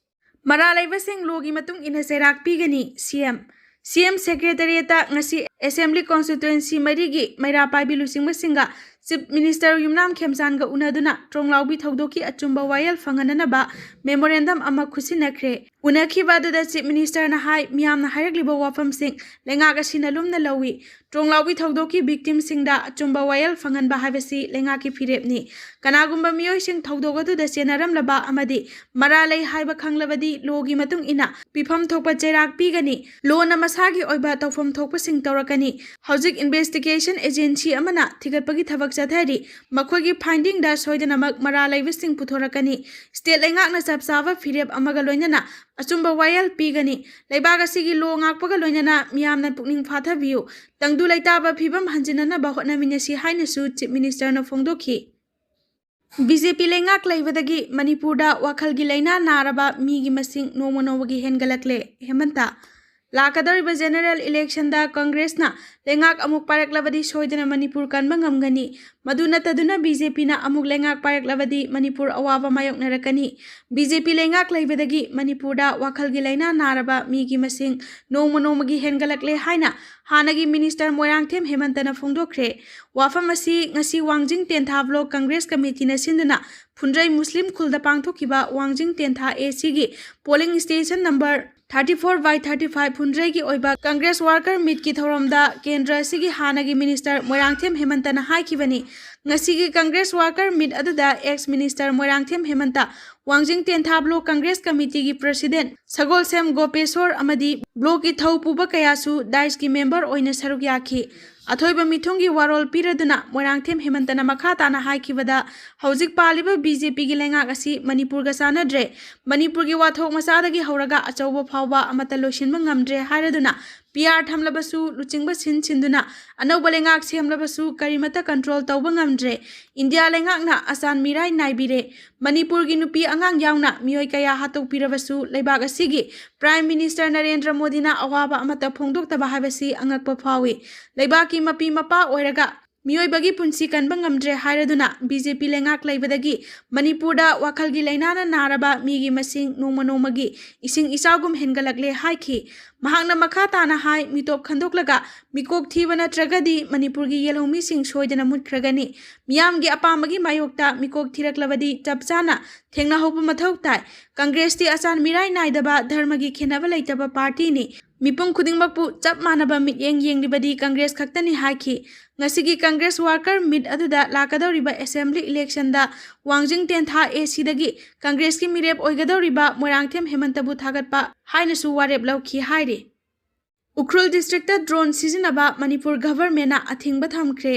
ꯃꯔꯥꯜ ꯂꯩꯕꯁꯤꯡ ꯂꯣꯒꯤ ꯃꯇꯨꯡ ꯏꯟꯅ ꯆꯩꯔꯥꯛ ꯄꯤꯒꯅꯤ, C M꯫ C M ꯁꯦꯀ꯭ꯔꯦꯇꯔꯤꯌꯦꯠꯇ ꯉꯁꯤ ꯑꯦꯁꯦꯝꯕ꯭ꯂꯤ ꯀꯣꯟꯁꯇꯤꯇ꯭ꯋꯦꯟꯁꯤ ꯃꯔꯤꯒꯤ ꯃꯩꯔꯥ ꯄꯥꯏꯕꯤ ꯂꯨꯆꯤꯡꯕꯁꯤꯡꯒ ꯆꯤꯐ ꯃꯤꯅꯤꯁꯇꯔ ꯌꯨꯝꯅꯥꯝ ꯈꯦꯝꯆꯥꯟꯒ ꯎꯅꯗꯨꯅ ꯇ꯭ꯔꯣꯡꯂꯥꯎꯕꯤ ꯊꯧꯗꯣꯛꯀꯤ ꯑꯆꯨꯝꯕ ꯋꯥꯌꯦꯜ ꯐꯪꯍꯟꯅꯅꯕ ꯃꯦꯃꯣꯔꯦꯟꯗꯝ ꯑꯃ ꯈꯨꯠꯁꯤꯟꯅꯈ꯭ꯔꯦ꯫ ꯎꯅꯈꯤꯕ ꯑꯗꯨꯗ ꯆꯤꯐ ꯃꯤꯅꯤꯁꯇꯔꯅ ꯍꯥꯏ, ꯃꯤꯌꯥꯝꯅ ꯍꯥꯏꯔꯛꯂꯤꯕ ꯋꯥꯐꯝꯁꯤꯡ ꯂꯩꯉꯥꯛ ꯑꯁꯤꯅ ꯂꯨꯝꯅ ꯂꯧꯏ꯫ ꯇ꯭ꯔꯣꯡꯂꯥꯎꯕꯤ ꯊꯧꯗꯣꯛꯀꯤ ꯚꯤꯛꯇꯤꯝꯁꯤꯡꯗ ꯑꯆꯨꯝꯕ ꯋꯥꯌꯦꯜ ꯐꯪꯍꯟꯕ ꯍꯥꯏꯕꯁꯤ ꯂꯩꯉꯥꯛꯀꯤ ꯐꯤꯔꯦꯞꯅꯤ꯫ ꯀꯅꯥꯒꯨꯝꯕ ꯃꯤꯑꯣꯏꯁꯤꯡ ꯊꯧꯗꯣꯛ ꯑꯗꯨꯗ ꯆꯦꯟꯅꯔꯝꯂꯕ ꯑꯃꯗꯤ ꯃꯔꯥꯜ ꯂꯩ ꯍꯥꯏꯕ ꯈꯪꯂꯕꯗꯤ ꯂꯣꯒꯤ ꯃꯇꯨꯡ ꯏꯟꯅ ꯄꯤꯐꯝ ꯊꯣꯛꯄ ꯆꯩꯔꯥꯛ ꯄꯤꯒꯅꯤ꯫ ꯂꯣꯅ ꯃꯁꯥꯒꯤ ꯑꯣꯏꯕ ꯇꯧꯐꯝ ꯊꯣꯛꯄꯁꯤꯡ ꯇꯧꯔꯛꯀꯅꯤ꯫ ꯍꯧꯖꯤꯛ ꯏꯟꯚꯦꯁꯇꯤꯒꯦꯁꯟ ꯑꯦꯖꯦꯟꯁꯤ ꯑꯃꯅ ꯊꯤꯒꯠꯄꯒꯤ ꯊꯕꯛ ꯆꯠꯊꯔꯤ꯫ ꯃꯈꯣꯏꯒꯤ ꯐꯥꯏꯟꯗꯤꯡꯗ ꯁꯣꯏꯗꯅꯃꯛ ꯃꯔꯥꯜ ꯂꯩꯕꯁꯤꯡ ꯄꯨꯊꯣꯔꯛꯀꯅꯤ꯫ ꯁ꯭ꯇꯦꯠ ꯂꯩꯉꯥꯛꯅ ꯆꯞ ꯆꯥꯕ ꯐꯤꯔꯦꯞ ꯑꯃꯒ ꯂꯣꯏꯅꯅ ꯑꯆꯨꯝꯕ ꯋꯥꯌꯦꯜ ꯄꯤꯒꯅꯤ꯫ ꯂꯩꯕꯥꯛ ꯑꯁꯤꯒꯤ ꯂꯣ ꯉꯥꯛꯄꯒ ꯂꯣꯏꯅꯅ ꯃꯤꯌꯥꯝꯅ ꯄꯨꯛꯅꯤꯡ ꯐꯥꯊꯕꯤꯌꯨ꯫ ꯇꯪꯗꯨ ꯂꯩꯇꯥꯕ ꯐꯤꯕꯝ ꯍꯟꯖꯤꯟꯅꯅꯕ ꯍꯣꯠꯅꯃꯤꯟꯅꯁꯤ ꯍꯥꯏꯅꯁꯨ ꯆꯤꯐ ꯃꯤꯅꯤꯁꯇꯔꯅ ꯐꯣꯡꯗꯣꯛꯈꯤ꯫ B J P ꯂꯩꯉꯥꯛ ꯂꯩꯕꯗꯒꯤ ꯃꯅꯤꯄꯨꯔꯗ ꯋꯥꯈꯜꯒꯤ ꯂꯥꯏꯅꯥ ꯅꯥꯔꯕ ꯃꯤꯒꯤ ꯃꯁꯤꯡ ꯅꯣꯡꯃ ꯅꯣꯡꯃꯒꯤ ꯍꯦꯟꯒꯠꯂꯛꯂꯦ꯫ ꯍꯦꯃꯟꯇ꯫ ꯂꯥꯛꯀꯗꯧꯔꯤꯕ ꯖꯦꯅꯔꯦꯜ ꯏꯂꯦꯛꯁꯟꯗ ꯀꯪꯒ꯭ꯔꯦꯁꯅ ꯂꯩꯉꯥꯛ ꯑꯃꯨꯛ ꯄꯥꯏꯔꯛꯂꯕꯗꯤ ꯁꯣꯏꯗꯅ ꯃꯅꯤꯄꯨꯔ ꯀꯟꯕ ꯉꯝꯒꯅꯤ꯫ ꯃꯗꯨ ꯅꯠꯇꯗꯨꯅ B J Pꯅ ꯑꯃꯨꯛ ꯂꯩꯉꯥꯛ ꯄꯥꯏꯔꯛꯂꯕꯗꯤ ꯃꯅꯤꯄꯨꯔ ꯑꯋꯥꯕ ꯃꯥꯌꯣꯛꯅꯔꯛꯀꯅꯤ꯫ B J P ꯂꯩꯉꯥꯛ ꯂꯩꯕꯗꯒꯤ ꯃꯅꯤꯄꯨꯔꯗ ꯋꯥꯈꯜꯒꯤ ꯂꯥꯏꯅꯥ ꯅꯥꯔꯕ ꯃꯤꯒꯤ ꯃꯁꯤꯡ ꯅꯣꯡꯃ ꯅꯣꯡꯃꯒꯤ ꯍꯦꯟꯒꯠꯂꯛꯂꯦ ꯍꯥꯏꯅ ꯍꯥꯟꯅꯒꯤ ꯃꯤꯅꯤꯁꯇꯔ ꯃꯣꯏꯔꯥꯡꯊꯦꯝ ꯍꯦꯃꯟꯇꯅ ꯐꯣꯡꯗꯣꯛꯈ꯭ꯔꯦ꯫ ꯋꯥꯐꯝ ꯑꯁꯤ ꯉꯁꯤ ꯋꯥꯡꯖꯤꯡ ꯇꯦꯟꯊꯥ ꯕ꯭ꯂꯣꯛ ꯀꯪꯒ꯭ꯔꯦꯁ ꯀꯃꯤꯇꯤꯅ ꯁꯤꯟꯗꯨꯅ ꯐꯨꯟꯗ꯭ꯔꯩ ꯃꯨꯁꯂꯤꯝ ꯈꯨꯜꯗ ꯄꯥꯡꯊꯣꯛꯈꯤꯕ ꯋꯥꯡꯖꯤꯡ ꯇꯦꯟꯊꯥ A Cꯒꯤ polling station number thirty four by thirty five ꯐꯨꯟꯗ꯭ꯔꯩꯒꯤ ꯑꯣꯏꯕ Congress worker meetꯀꯤ ꯊꯧꯔꯝꯗ ꯀꯦꯟꯗ꯭ꯔ ꯑꯁꯤꯒꯤ ꯍꯥꯟꯅꯒꯤ minister ꯃꯣꯏꯔꯥꯡꯊꯦꯝ ꯍꯦꯃꯟꯇꯅ ꯍꯥꯏꯈꯤꯕꯅꯤ꯫ ꯉꯁꯤꯒꯤ Congress worker meet ꯑꯗꯨꯗ ex minister ꯃꯣꯏꯔꯥꯡꯊꯦꯝ ꯍꯦꯃꯟꯇ, ꯋꯥꯡꯖꯤꯡ ꯇꯦꯟꯊꯥ block Congress committeeꯒꯤ president ꯁꯒꯣꯜꯁꯦꯝ ꯒꯣꯄꯦꯁꯣꯔ ꯑꯃꯗꯤ blockꯀꯤ ꯊꯧ ꯄꯨꯕ ꯀꯌꯥꯁꯨ daiskꯤ member ꯑꯣꯏꯅ ꯁꯔꯨꯛ ꯌꯥꯈꯤ꯫ ꯑꯊꯣꯏꯕ ꯃꯤꯊꯨꯡꯒꯤ ꯋꯥꯔꯣꯜ ꯄꯤꯔꯗꯨꯅ ꯃꯣꯏꯔꯥꯡꯊꯦꯝ ꯍꯦꯃꯟꯇꯅ ꯃꯈꯥ ꯇꯥꯅ ꯍꯥꯏꯈꯤꯕꯗ, ꯍꯧꯖꯤꯛ ꯄꯥꯜꯂꯤꯕ BJPꯒꯤ ꯂꯩꯉꯥꯛ ꯑꯁꯤ ꯃꯅꯤꯄꯨꯔꯒ ꯆꯥꯟꯅꯗ꯭ꯔꯦ꯫ ꯃꯅꯤꯄꯨꯔꯒꯤ ꯋꯥꯊꯣꯛ ꯃꯆꯥꯗꯒꯤ ꯍꯧꯔꯒ ꯑꯆꯧꯕ ꯐꯥꯎꯕ ꯑꯃꯠꯇ ꯂꯣꯏꯁꯤꯟꯕ ꯉꯝꯗ꯭ꯔꯦ ꯍꯥꯏꯔꯗꯨꯅ, PR ꯊꯝꯂꯕꯁꯨ, ꯂꯨꯆꯤꯡꯕ ꯁꯤꯟ ꯁꯤꯟꯗꯨꯅ ꯑꯅꯧꯕ ꯂꯩꯉꯥꯛ ꯁꯦꯝꯂꯕꯁꯨ ꯀꯔꯤꯃꯠꯇ control ꯇꯧꯕ ꯉꯝꯗ꯭ꯔꯦ꯫ ꯏꯟꯗꯤꯌꯥ ꯂꯩꯉꯥꯛꯅ ꯑꯆꯥꯟ ꯃꯤꯔꯥꯏ ꯅꯥꯏꯕꯤꯔꯦ꯫ ꯃꯅꯤꯄꯨꯔꯒꯤ ꯅꯨꯄꯤ ꯑꯉꯥꯡ ꯌꯥꯎꯅ ꯃꯤꯑꯣꯏ ꯀꯌꯥ ꯍꯥꯠꯇꯣꯛꯄꯤꯔꯕꯁꯨ ꯂꯩꯕꯥꯛ ꯑꯁꯤꯒꯤ Prime Minister ꯅꯔꯦꯟꯗ꯭ꯔ ꯃꯣꯗꯤꯅ ꯑꯋꯥꯕ ꯑꯃꯠꯇ ꯐꯣꯡꯗꯣꯛꯇꯕ ꯍꯥꯏꯕꯁꯤ ꯑꯉꯛꯄ ꯐꯥꯎꯏ꯫ ꯂꯩꯕꯥꯛꯀꯤ ꯃꯄꯤ ꯃꯄꯥ ꯑꯣꯏꯔꯒ ꯃꯤꯑꯣꯏꯕꯒꯤ ꯄꯨꯟꯁꯤ ꯀꯟꯕ ꯉꯝꯗ꯭ꯔꯦ ꯍꯥꯏꯔꯗꯨꯅ BJP ꯂꯩꯉꯥꯛ ꯂꯩꯕꯗꯒꯤ ꯃꯅꯤꯄꯨꯔꯗ ꯋꯥꯈꯜꯒꯤ ꯂꯥꯏꯅꯥꯅ ꯅꯥꯔꯕ ꯃꯤꯒꯤ ꯃꯁꯤꯡ ꯅꯣꯡꯃ ꯅꯣꯡꯃꯒꯤ ꯏꯁꯤꯡ ꯏꯆꯥꯎꯒꯨꯝ ꯍꯦꯟꯒꯠꯂꯛꯂꯦ ꯍꯥꯏꯈꯤ꯫ ꯃꯍꯥꯛꯅ ꯃꯈꯥ ꯇꯥꯅ ꯍꯥꯏ, ꯃꯤꯇꯣꯞ ꯈꯟꯗꯣꯛꯂꯒ ꯃꯤꯀꯣꯛ ꯊꯤꯕ ꯅꯠꯇ꯭ꯔꯒꯗꯤ ꯃꯅꯤꯄꯨꯔꯒꯤ ꯌꯦꯜꯍꯧꯃꯤꯁꯤꯡ ꯁꯣꯏꯗꯅ ꯃꯨꯠꯈ꯭ꯔꯒꯅꯤ꯫ ꯃꯤꯌꯥꯝꯒꯤ ꯑꯄꯥꯝꯕꯒꯤ ꯃꯥꯌꯣꯛꯇ ꯃꯤꯀꯣꯛ ꯊꯤꯔꯛꯂꯕꯗꯤ ꯆꯞ ꯆꯥꯅ ꯊꯦꯡꯅꯍꯧꯕ ꯃꯊꯧ ꯇꯥꯏ꯫ Congressꯇꯤ ꯑꯆꯥꯟ ꯃꯤꯔꯥꯏ ꯅꯥꯏꯗꯕ, ꯙꯔꯃꯒꯤ ꯈꯦꯟꯅꯕ ꯂꯩꯇꯕ partyꯅꯤ꯫ ꯃꯤꯄꯨꯝ ꯈꯨꯗꯤꯡꯃꯛꯄꯨ ꯆꯞ ꯃꯥꯟꯅꯕ ꯃꯤꯠꯌꯦꯡ ꯌꯦꯡꯂꯤꯕꯗꯤ Congress ꯈꯛꯇꯅꯤ ꯍꯥꯏꯈꯤ꯫ ꯉꯁꯤꯒꯤ Congress worker meet ꯑꯗꯨꯗ ꯂꯥꯛꯀꯗꯧꯔꯤꯕ assembly electionꯗ ꯋꯥꯡꯖꯤꯡ ꯇꯦꯟꯊꯥ ACꯗꯒꯤ Congressꯀꯤ ꯃꯤꯔꯦꯞ ꯑꯣꯏꯒꯗꯧꯔꯤꯕ ꯃꯣꯏꯔꯥꯡꯊꯦꯝ ꯍꯦꯃꯟꯇꯕꯨ ꯊꯥꯒꯠꯄ ꯍꯥꯏꯅꯁꯨ ꯋꯥꯔꯦꯞ ꯂꯧꯈꯤ ꯍꯥꯏꯔꯤ꯫ ꯎꯈ꯭ꯔꯨꯜ districtꯇ drone ꯁꯤꯖꯤꯟꯅꯕ ꯃꯅꯤꯄꯨꯔ governmentꯅ ꯑꯊꯤꯡꯕ ꯊꯝꯈ꯭ꯔꯦ꯫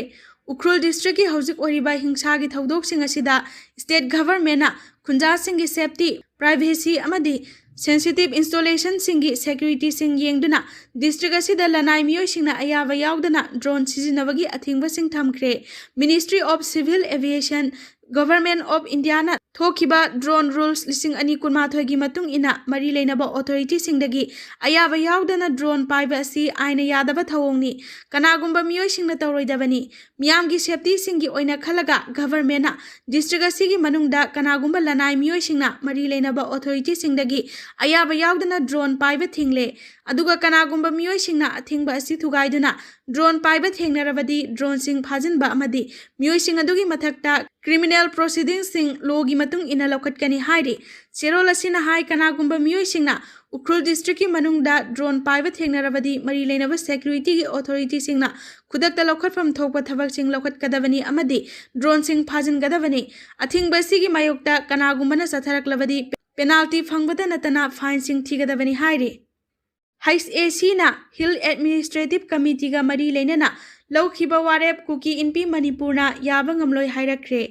ꯎꯈ꯭ꯔꯨꯜ districtꯀꯤ ꯍꯧꯖꯤꯛ ꯑꯣꯏꯔꯤꯕ ꯍꯤꯡꯁꯥꯒꯤ ꯊꯧꯗꯣꯛꯁꯤꯡ ꯑꯁꯤꯗ state governmentꯅ ꯈꯨꯟꯖꯥꯁꯤꯡꯒꯤ safety, privacy ꯑꯃꯗꯤ sensitive installationꯁꯤꯡꯒꯤ securityꯁꯤꯡ ꯌꯦꯡꯗꯨꯅ district ꯑꯁꯤꯗ ꯂꯅꯥꯏ ꯃꯤꯑꯣꯏꯁꯤꯡꯅ ꯑꯌꯥꯕ ꯌꯥꯎꯗꯅ drone ꯁꯤꯖꯤꯟꯅꯕꯒꯤ ꯑꯊꯤꯡꯕꯁꯤꯡ ꯊꯝꯈ꯭ꯔꯦ꯫ Ministry of Civil Aviation, Government of Indiaꯅ ꯊꯣꯛꯈꯤꯕ drone rules ꯂꯤꯁꯤꯡ ꯑꯅꯤ ꯀꯨꯟꯃꯥꯊꯣꯏꯒꯤ ꯃꯇꯨꯡ ꯏꯟꯅ ꯃꯔꯤ ꯂꯩꯅꯕ authorityꯁꯤꯡꯗꯒꯤ ꯑꯌꯥꯕ ꯌꯥꯎꯗꯅ drone ꯄꯥꯏꯕ ꯑꯁꯤ ꯑꯥꯏꯟꯅ ꯌꯥꯗꯕ ꯊꯧꯑꯣꯡꯅꯤ꯫ ꯀꯅꯥꯒꯨꯝꯕ ꯃꯤꯑꯣꯏꯁꯤꯡꯅ ꯇꯧꯔꯣꯏꯗꯕꯅꯤ꯫ ꯃꯤꯌꯥꯝꯒꯤ safetyꯁꯤꯡꯒꯤ ꯑꯣꯏꯅ ꯈꯜꯂꯒ governmentꯅ district ꯑꯁꯤꯒꯤ ꯃꯅꯨꯡꯗ ꯀꯅꯥꯒꯨꯝꯕ ꯂꯅꯥꯏ ꯃꯤꯑꯣꯏꯁꯤꯡꯅ ꯃꯔꯤ ꯂꯩꯅꯕ authorityꯁꯤꯡꯗꯒꯤ ꯑꯌꯥꯕ ꯌꯥꯎꯗꯅ drone ꯄꯥꯏꯕ ꯊꯤꯡꯂꯦ꯫ ꯑꯗꯨꯒ ꯀꯅꯥꯒꯨꯝꯕ ꯃꯤꯑꯣꯏꯁꯤꯡꯅ ꯑꯊꯤꯡꯕ ꯑꯁꯤ ꯊꯨꯒꯥꯏꯗꯨꯅ drone ꯄꯥꯏꯕ ꯊꯦꯡꯅꯔꯕꯗꯤ droneꯁꯤꯡ ꯐꯥꯖꯤꯟꯕ ꯑꯃꯗꯤ ꯃꯤꯑꯣꯏꯁꯤꯡ ꯑꯗꯨꯒꯤ ꯃꯊꯛꯇ ꯀ꯭ꯔꯤꯃꯤꯅꯦꯜ ꯄ꯭ꯔꯣꯁꯤꯗꯤꯡꯁꯤꯡ ꯂꯣꯒꯤ ꯃꯇꯨꯡ ꯏꯟꯅ ꯂꯧꯈꯠꯀꯅꯤ ꯍꯥꯏꯔꯤ꯫ ꯆꯦꯔꯣꯜ ꯑꯁꯤꯅ ꯍꯥꯏ, ꯀꯅꯥꯒꯨꯝꯕ ꯃꯤꯑꯣꯏꯁꯤꯡꯅ ꯎꯈ꯭ꯔꯨꯜ ꯗꯤꯁꯇ꯭ꯔꯤꯛꯀꯤ ꯃꯅꯨꯡꯗ ꯗ꯭ꯔꯣꯟ ꯄꯥꯏꯕ ꯊꯦꯡꯅꯔꯕꯗꯤ ꯃꯔꯤ ꯂꯩꯅꯕ ꯁꯦꯀ꯭ꯌꯨꯔꯤꯇꯤꯒꯤ ꯑꯣꯊꯣꯔꯤꯇꯤꯁꯤꯡꯅ ꯈꯨꯗꯛꯇ ꯂꯧꯈꯠꯐꯝ ꯊꯣꯛꯄ ꯊꯕꯛꯁꯤꯡ ꯂꯧꯈꯠꯀꯗꯕꯅꯤ ꯑꯃꯗꯤ ꯗ꯭ꯔꯣꯟꯁꯤꯡ ꯐꯥꯖꯤꯟꯒꯗꯕꯅꯤ꯫ ꯑꯊꯤꯡꯕ ꯑꯁꯤꯒꯤ ꯃꯥꯌꯣꯛꯇ ꯀꯅꯥꯒꯨꯝꯕꯅ ꯆꯠꯊꯔꯛꯂꯕꯗꯤ ꯄꯦꯅꯥꯜꯇꯤ ꯐꯪꯕꯗ ꯅꯠꯇꯅ ꯐꯥꯏꯟꯁꯤꯡ ꯊꯤꯒꯗꯕꯅꯤ ꯍꯥꯏꯔꯤ꯫ ꯍꯩꯆ ꯑꯦ ꯁꯤꯅ ꯍꯤꯜ ꯑꯦꯗꯃꯤꯅꯤꯁꯇ꯭ꯔꯦꯇꯤꯚ ꯀꯃꯤꯇꯤꯒ ꯃꯔꯤ ꯂꯩꯅꯅ ꯂꯧꯈꯤꯕ ꯋꯥꯔꯦꯞ ꯀꯨꯀꯤ ꯏꯟꯄꯤ ꯃꯅꯤꯄꯨꯔꯅ ꯌꯥꯕ ꯉꯝꯂꯣꯏ ꯍꯥꯏꯔꯛꯈ꯭ꯔꯦ꯫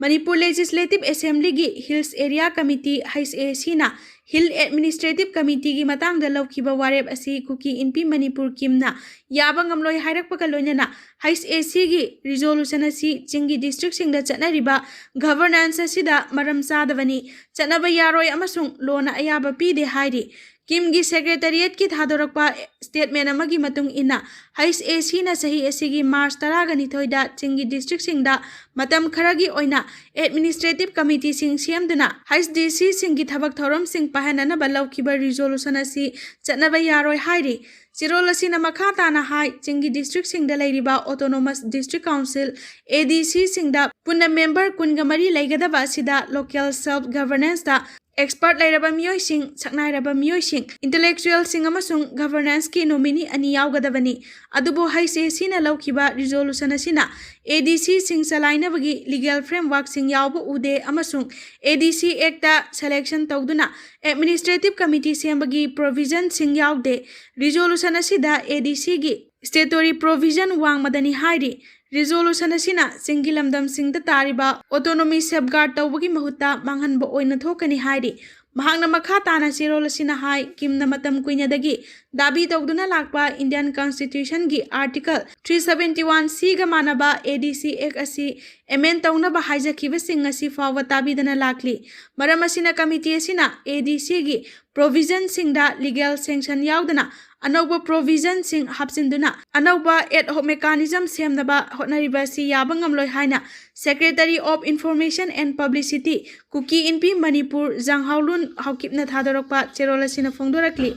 ꯃꯅꯤꯄꯨꯔ ꯂꯦꯖꯤꯁꯂꯦꯇꯤꯚ ꯑꯦꯁꯦꯝꯕ꯭ꯂꯤꯒꯤ hills area committee, H A ꯁꯤꯅ ꯍꯤꯜ ꯑꯦꯗꯃꯤꯅꯤꯁꯇ꯭ꯔꯦꯇꯤꯚ ꯀꯃꯤꯇꯤꯒꯤ ꯃꯇꯥꯡꯗ ꯂꯧꯈꯤꯕ ꯋꯥꯔꯦꯞ ꯑꯁꯤ ꯀꯨꯀꯤ ꯏꯟꯄꯤ ꯃꯅꯤꯄꯨꯔ ꯀꯤꯝꯅ ꯌꯥꯕ ꯉꯝꯂꯣꯏ ꯍꯥꯏꯔꯛꯄꯒ ꯂꯣꯏꯅꯅ ꯍꯩꯆ ꯑꯦ ꯁꯤꯒꯤ ꯔꯤꯖꯣꯂꯨꯁꯟ ꯑꯁꯤ ꯆꯤꯡꯒꯤ ꯗꯤꯁꯇ꯭ꯔꯤꯛꯁꯤꯡꯗ ꯆꯠꯅꯔꯤꯕ ꯒꯚꯔꯅꯦꯟꯁ ꯑꯁꯤꯗ ꯃꯔꯝ ꯆꯥꯗꯕꯅꯤ, ꯆꯠꯅꯕ ꯌꯥꯔꯣꯏ ꯑꯃꯁꯨꯡ ꯂꯣꯅ ꯑꯌꯥꯕ ꯄꯤꯗꯦ ꯍꯥꯏꯔꯤ꯫ ꯀꯤꯝꯒꯤ ꯁꯦꯀ꯭ꯔꯦꯇꯔꯤꯌꯦꯠꯀꯤ ꯊꯥꯗꯣꯔꯛꯄ ꯁ꯭ꯇꯦꯠꯃꯦꯟ ꯑꯃꯒꯤ ꯃꯇꯨꯡ ꯏꯟꯅ, ꯍꯩꯆ ꯑꯦ ꯁꯤꯅ ꯆꯍꯤ ꯑꯁꯤꯒꯤ ꯃꯥꯔꯆ ꯇꯔꯥꯒ ꯅꯤꯊꯣꯏꯗ ꯆꯤꯡꯒꯤ ꯗꯤꯁꯇ꯭ꯔꯤꯛꯁꯤꯡꯗ ꯃꯇꯝ ꯈꯔꯒꯤ ꯑꯣꯏꯅ ꯑꯦꯗꯃꯤꯅꯤꯁꯇ꯭ꯔꯦꯇꯤꯚ ꯀꯃꯤꯇꯤꯁꯤꯡ ꯁꯦꯝꯗꯨꯅ ꯍꯩꯆ ꯗꯤ ꯁꯤꯁꯤꯡꯒꯤ ꯊꯕꯛ ꯊꯧꯔꯝꯁꯤꯡ ꯄꯥꯏꯍꯟꯅꯅꯕ ꯂꯧꯈꯤꯕ ꯔꯤꯖꯣꯂꯨꯁꯟ ꯑꯁꯤ ꯆꯠꯅꯕ ꯌꯥꯔꯣꯏ ꯍꯥꯏꯔꯤ꯫ ꯆꯦꯔꯣꯜ ꯑꯁꯤꯅ ꯃꯈꯥ ꯇꯥꯅ ꯍꯥꯏ, ꯆꯤꯡꯒꯤ ꯗꯤꯁꯇ꯭ꯔꯤꯛꯁꯤꯡꯗ ꯂꯩꯔꯤꯕ ꯑꯣꯇꯣꯅꯣꯃꯁ ꯗꯤꯁꯇ꯭ꯔꯤꯛ ꯀꯥꯎꯟꯁꯤꯜ, ꯑꯦ ꯗꯤ ꯁꯤꯁꯤꯡꯗ ꯄꯨꯟꯅ ꯃꯦꯝꯕꯔ ꯀꯨꯟꯒ ꯃꯔꯤ ꯂꯩꯒꯗꯕ ꯑꯁꯤꯗ ꯂꯣꯀꯦꯜ ꯁꯦꯜꯐ ꯒꯚꯔꯅꯦꯟꯁꯇ ꯑꯦꯛꯁꯄꯔꯠ ꯂꯩꯔꯕ ꯃꯤꯑꯣꯏꯁꯤꯡ, ꯁꯛꯅꯥꯏꯔꯕ ꯃꯤꯑꯣꯏꯁꯤꯡ, ꯏꯟꯇꯦꯂꯦꯛꯆꯨꯑꯦꯜꯁꯤꯡ ꯑꯃꯁꯨꯡ ꯒꯚꯔꯅꯦꯟꯁꯀꯤ ꯅꯣꯃꯤꯅꯤ ꯑꯅꯤ ꯌꯥꯎꯒꯗꯕꯅꯤ꯫ ꯑꯗꯨꯕꯨ ꯍꯩꯆ ꯑꯦ ꯁꯤꯅ ꯂꯧꯈꯤꯕ ꯔꯤꯖꯣꯂꯨꯁꯟ ꯑꯁꯤꯅ ꯑꯦ ꯗꯤ ꯁꯤꯁꯤꯡ ꯆꯂꯥꯏꯅꯕꯒꯤ ꯂꯤꯒꯦꯜ ꯐ꯭ꯔꯦꯝꯋꯥꯔꯛꯁꯤꯡ ꯌꯥꯎꯕ ꯎꯗꯦ ꯑꯃꯁꯨꯡ ꯑꯦ ꯗꯤ ꯁꯤ ꯑꯦꯛꯇ ꯁꯦꯂꯦꯛꯁꯟ ꯇꯧꯗꯨꯅ ꯑꯦꯗꯃꯤꯅꯤꯁꯇ꯭ꯔꯦꯇꯤꯚ ꯀꯃꯤꯇꯤ ꯁꯦꯝꯕꯒꯤ ꯄ꯭ꯔꯣꯚꯤꯖꯟꯁꯤꯡ ꯌꯥꯎꯗꯦ꯫ ꯔꯤꯖꯣꯂꯨꯁꯟ ꯑꯁꯤꯗ ꯑꯦ ꯗꯤ ꯁꯤꯒꯤ ꯁ꯭ꯇꯦꯇꯣꯔꯤ ꯄ꯭ꯔꯣꯚꯤꯖꯟ ꯋꯥꯡꯃꯗꯅꯤ ꯍꯥꯏꯔꯤ꯫ ꯔꯤꯖꯣꯂꯨꯁꯟ ꯑꯁꯤꯅ ꯆꯤꯡꯒꯤ ꯂꯝꯗꯝꯁꯤꯡꯗ ꯇꯥꯔꯤꯕ ꯑꯣꯇꯣꯅꯣꯃꯤ ꯁꯦꯐꯒꯥꯔꯗ ꯇꯧꯕꯒꯤ ꯃꯍꯨꯠꯇ ꯃꯥꯡꯍꯟꯕ ꯑꯣꯏꯅ ꯊꯣꯛꯀꯅꯤ ꯍꯥꯏꯔꯤ꯫ ꯃꯍꯥꯛꯅ ꯃꯈꯥ ꯇꯥꯅ ꯆꯦꯔꯣꯜ ꯑꯁꯤꯅ ꯍꯥꯏ, ꯀꯤꯝꯅ ꯃꯇꯝ ꯀꯨꯏꯅꯗꯒꯤ ꯗꯥꯕꯤ ꯇꯧꯗꯨꯅ ꯂꯥꯛꯄ ꯏꯟꯗꯤꯌꯟ ꯀꯟꯁꯇꯤꯇ꯭ꯌꯨꯁꯟꯒꯤ ꯑꯥꯔꯇꯤꯀꯜ ꯊ꯭ꯔꯤ ꯁꯚꯦꯟꯇꯤ ꯋꯥꯟ ꯁꯤꯒ ꯃꯥꯟꯅꯕ ꯑꯦ ꯗꯤ ꯁꯤ ꯑꯦꯛ ꯑꯁꯤ ꯑꯦꯃꯦꯟ ꯇꯧꯅꯕ ꯍꯥꯏꯖꯈꯤꯕꯁꯤꯡ ꯉꯁꯤ ꯐꯥꯎꯕ ꯇꯥꯕꯤꯗꯅ ꯂꯥꯛꯂꯤ꯫ ꯃꯔꯝ ꯑꯁꯤꯅ ꯀꯃꯤꯇꯤ ꯑꯁꯤꯅ ꯑꯦ ꯗꯤ ꯁꯤꯒꯤ ꯄ꯭ꯔꯣꯚꯤꯖꯟꯁꯤꯡꯗ ꯂꯤꯒꯦꯜ ꯁꯦꯡꯁꯟ ꯌꯥꯎꯗꯅ ꯑꯅꯧꯕ ꯄ꯭ꯔꯣꯚꯤꯖꯟꯁꯤꯡ ꯍꯥꯞꯆꯤꯟꯗꯨꯅ ꯑꯅꯧꯕ ꯑꯦꯗ ꯍꯣꯛ ꯃꯦꯀꯥꯅꯤꯖꯝ ꯁꯦꯝꯅꯕ ꯍꯣꯠꯅꯔꯤꯕ ꯑꯁꯤ ꯌꯥꯕ ꯉꯝꯂꯣꯏ ꯍꯥꯏꯅ Secretary of Information and Publicity, ꯀꯨꯀꯤ ꯏꯟꯄꯤ ꯃꯅꯤꯄꯨꯔ, ꯖꯥꯡꯍꯥꯎꯂꯨꯟ ꯍꯥꯎꯀꯤꯞꯅ ꯊꯥꯗꯣꯔꯛꯄ ꯆꯦꯔꯣꯜ ꯑꯁꯤꯅ ꯐꯣꯡꯗꯣꯔꯛꯂꯤ꯫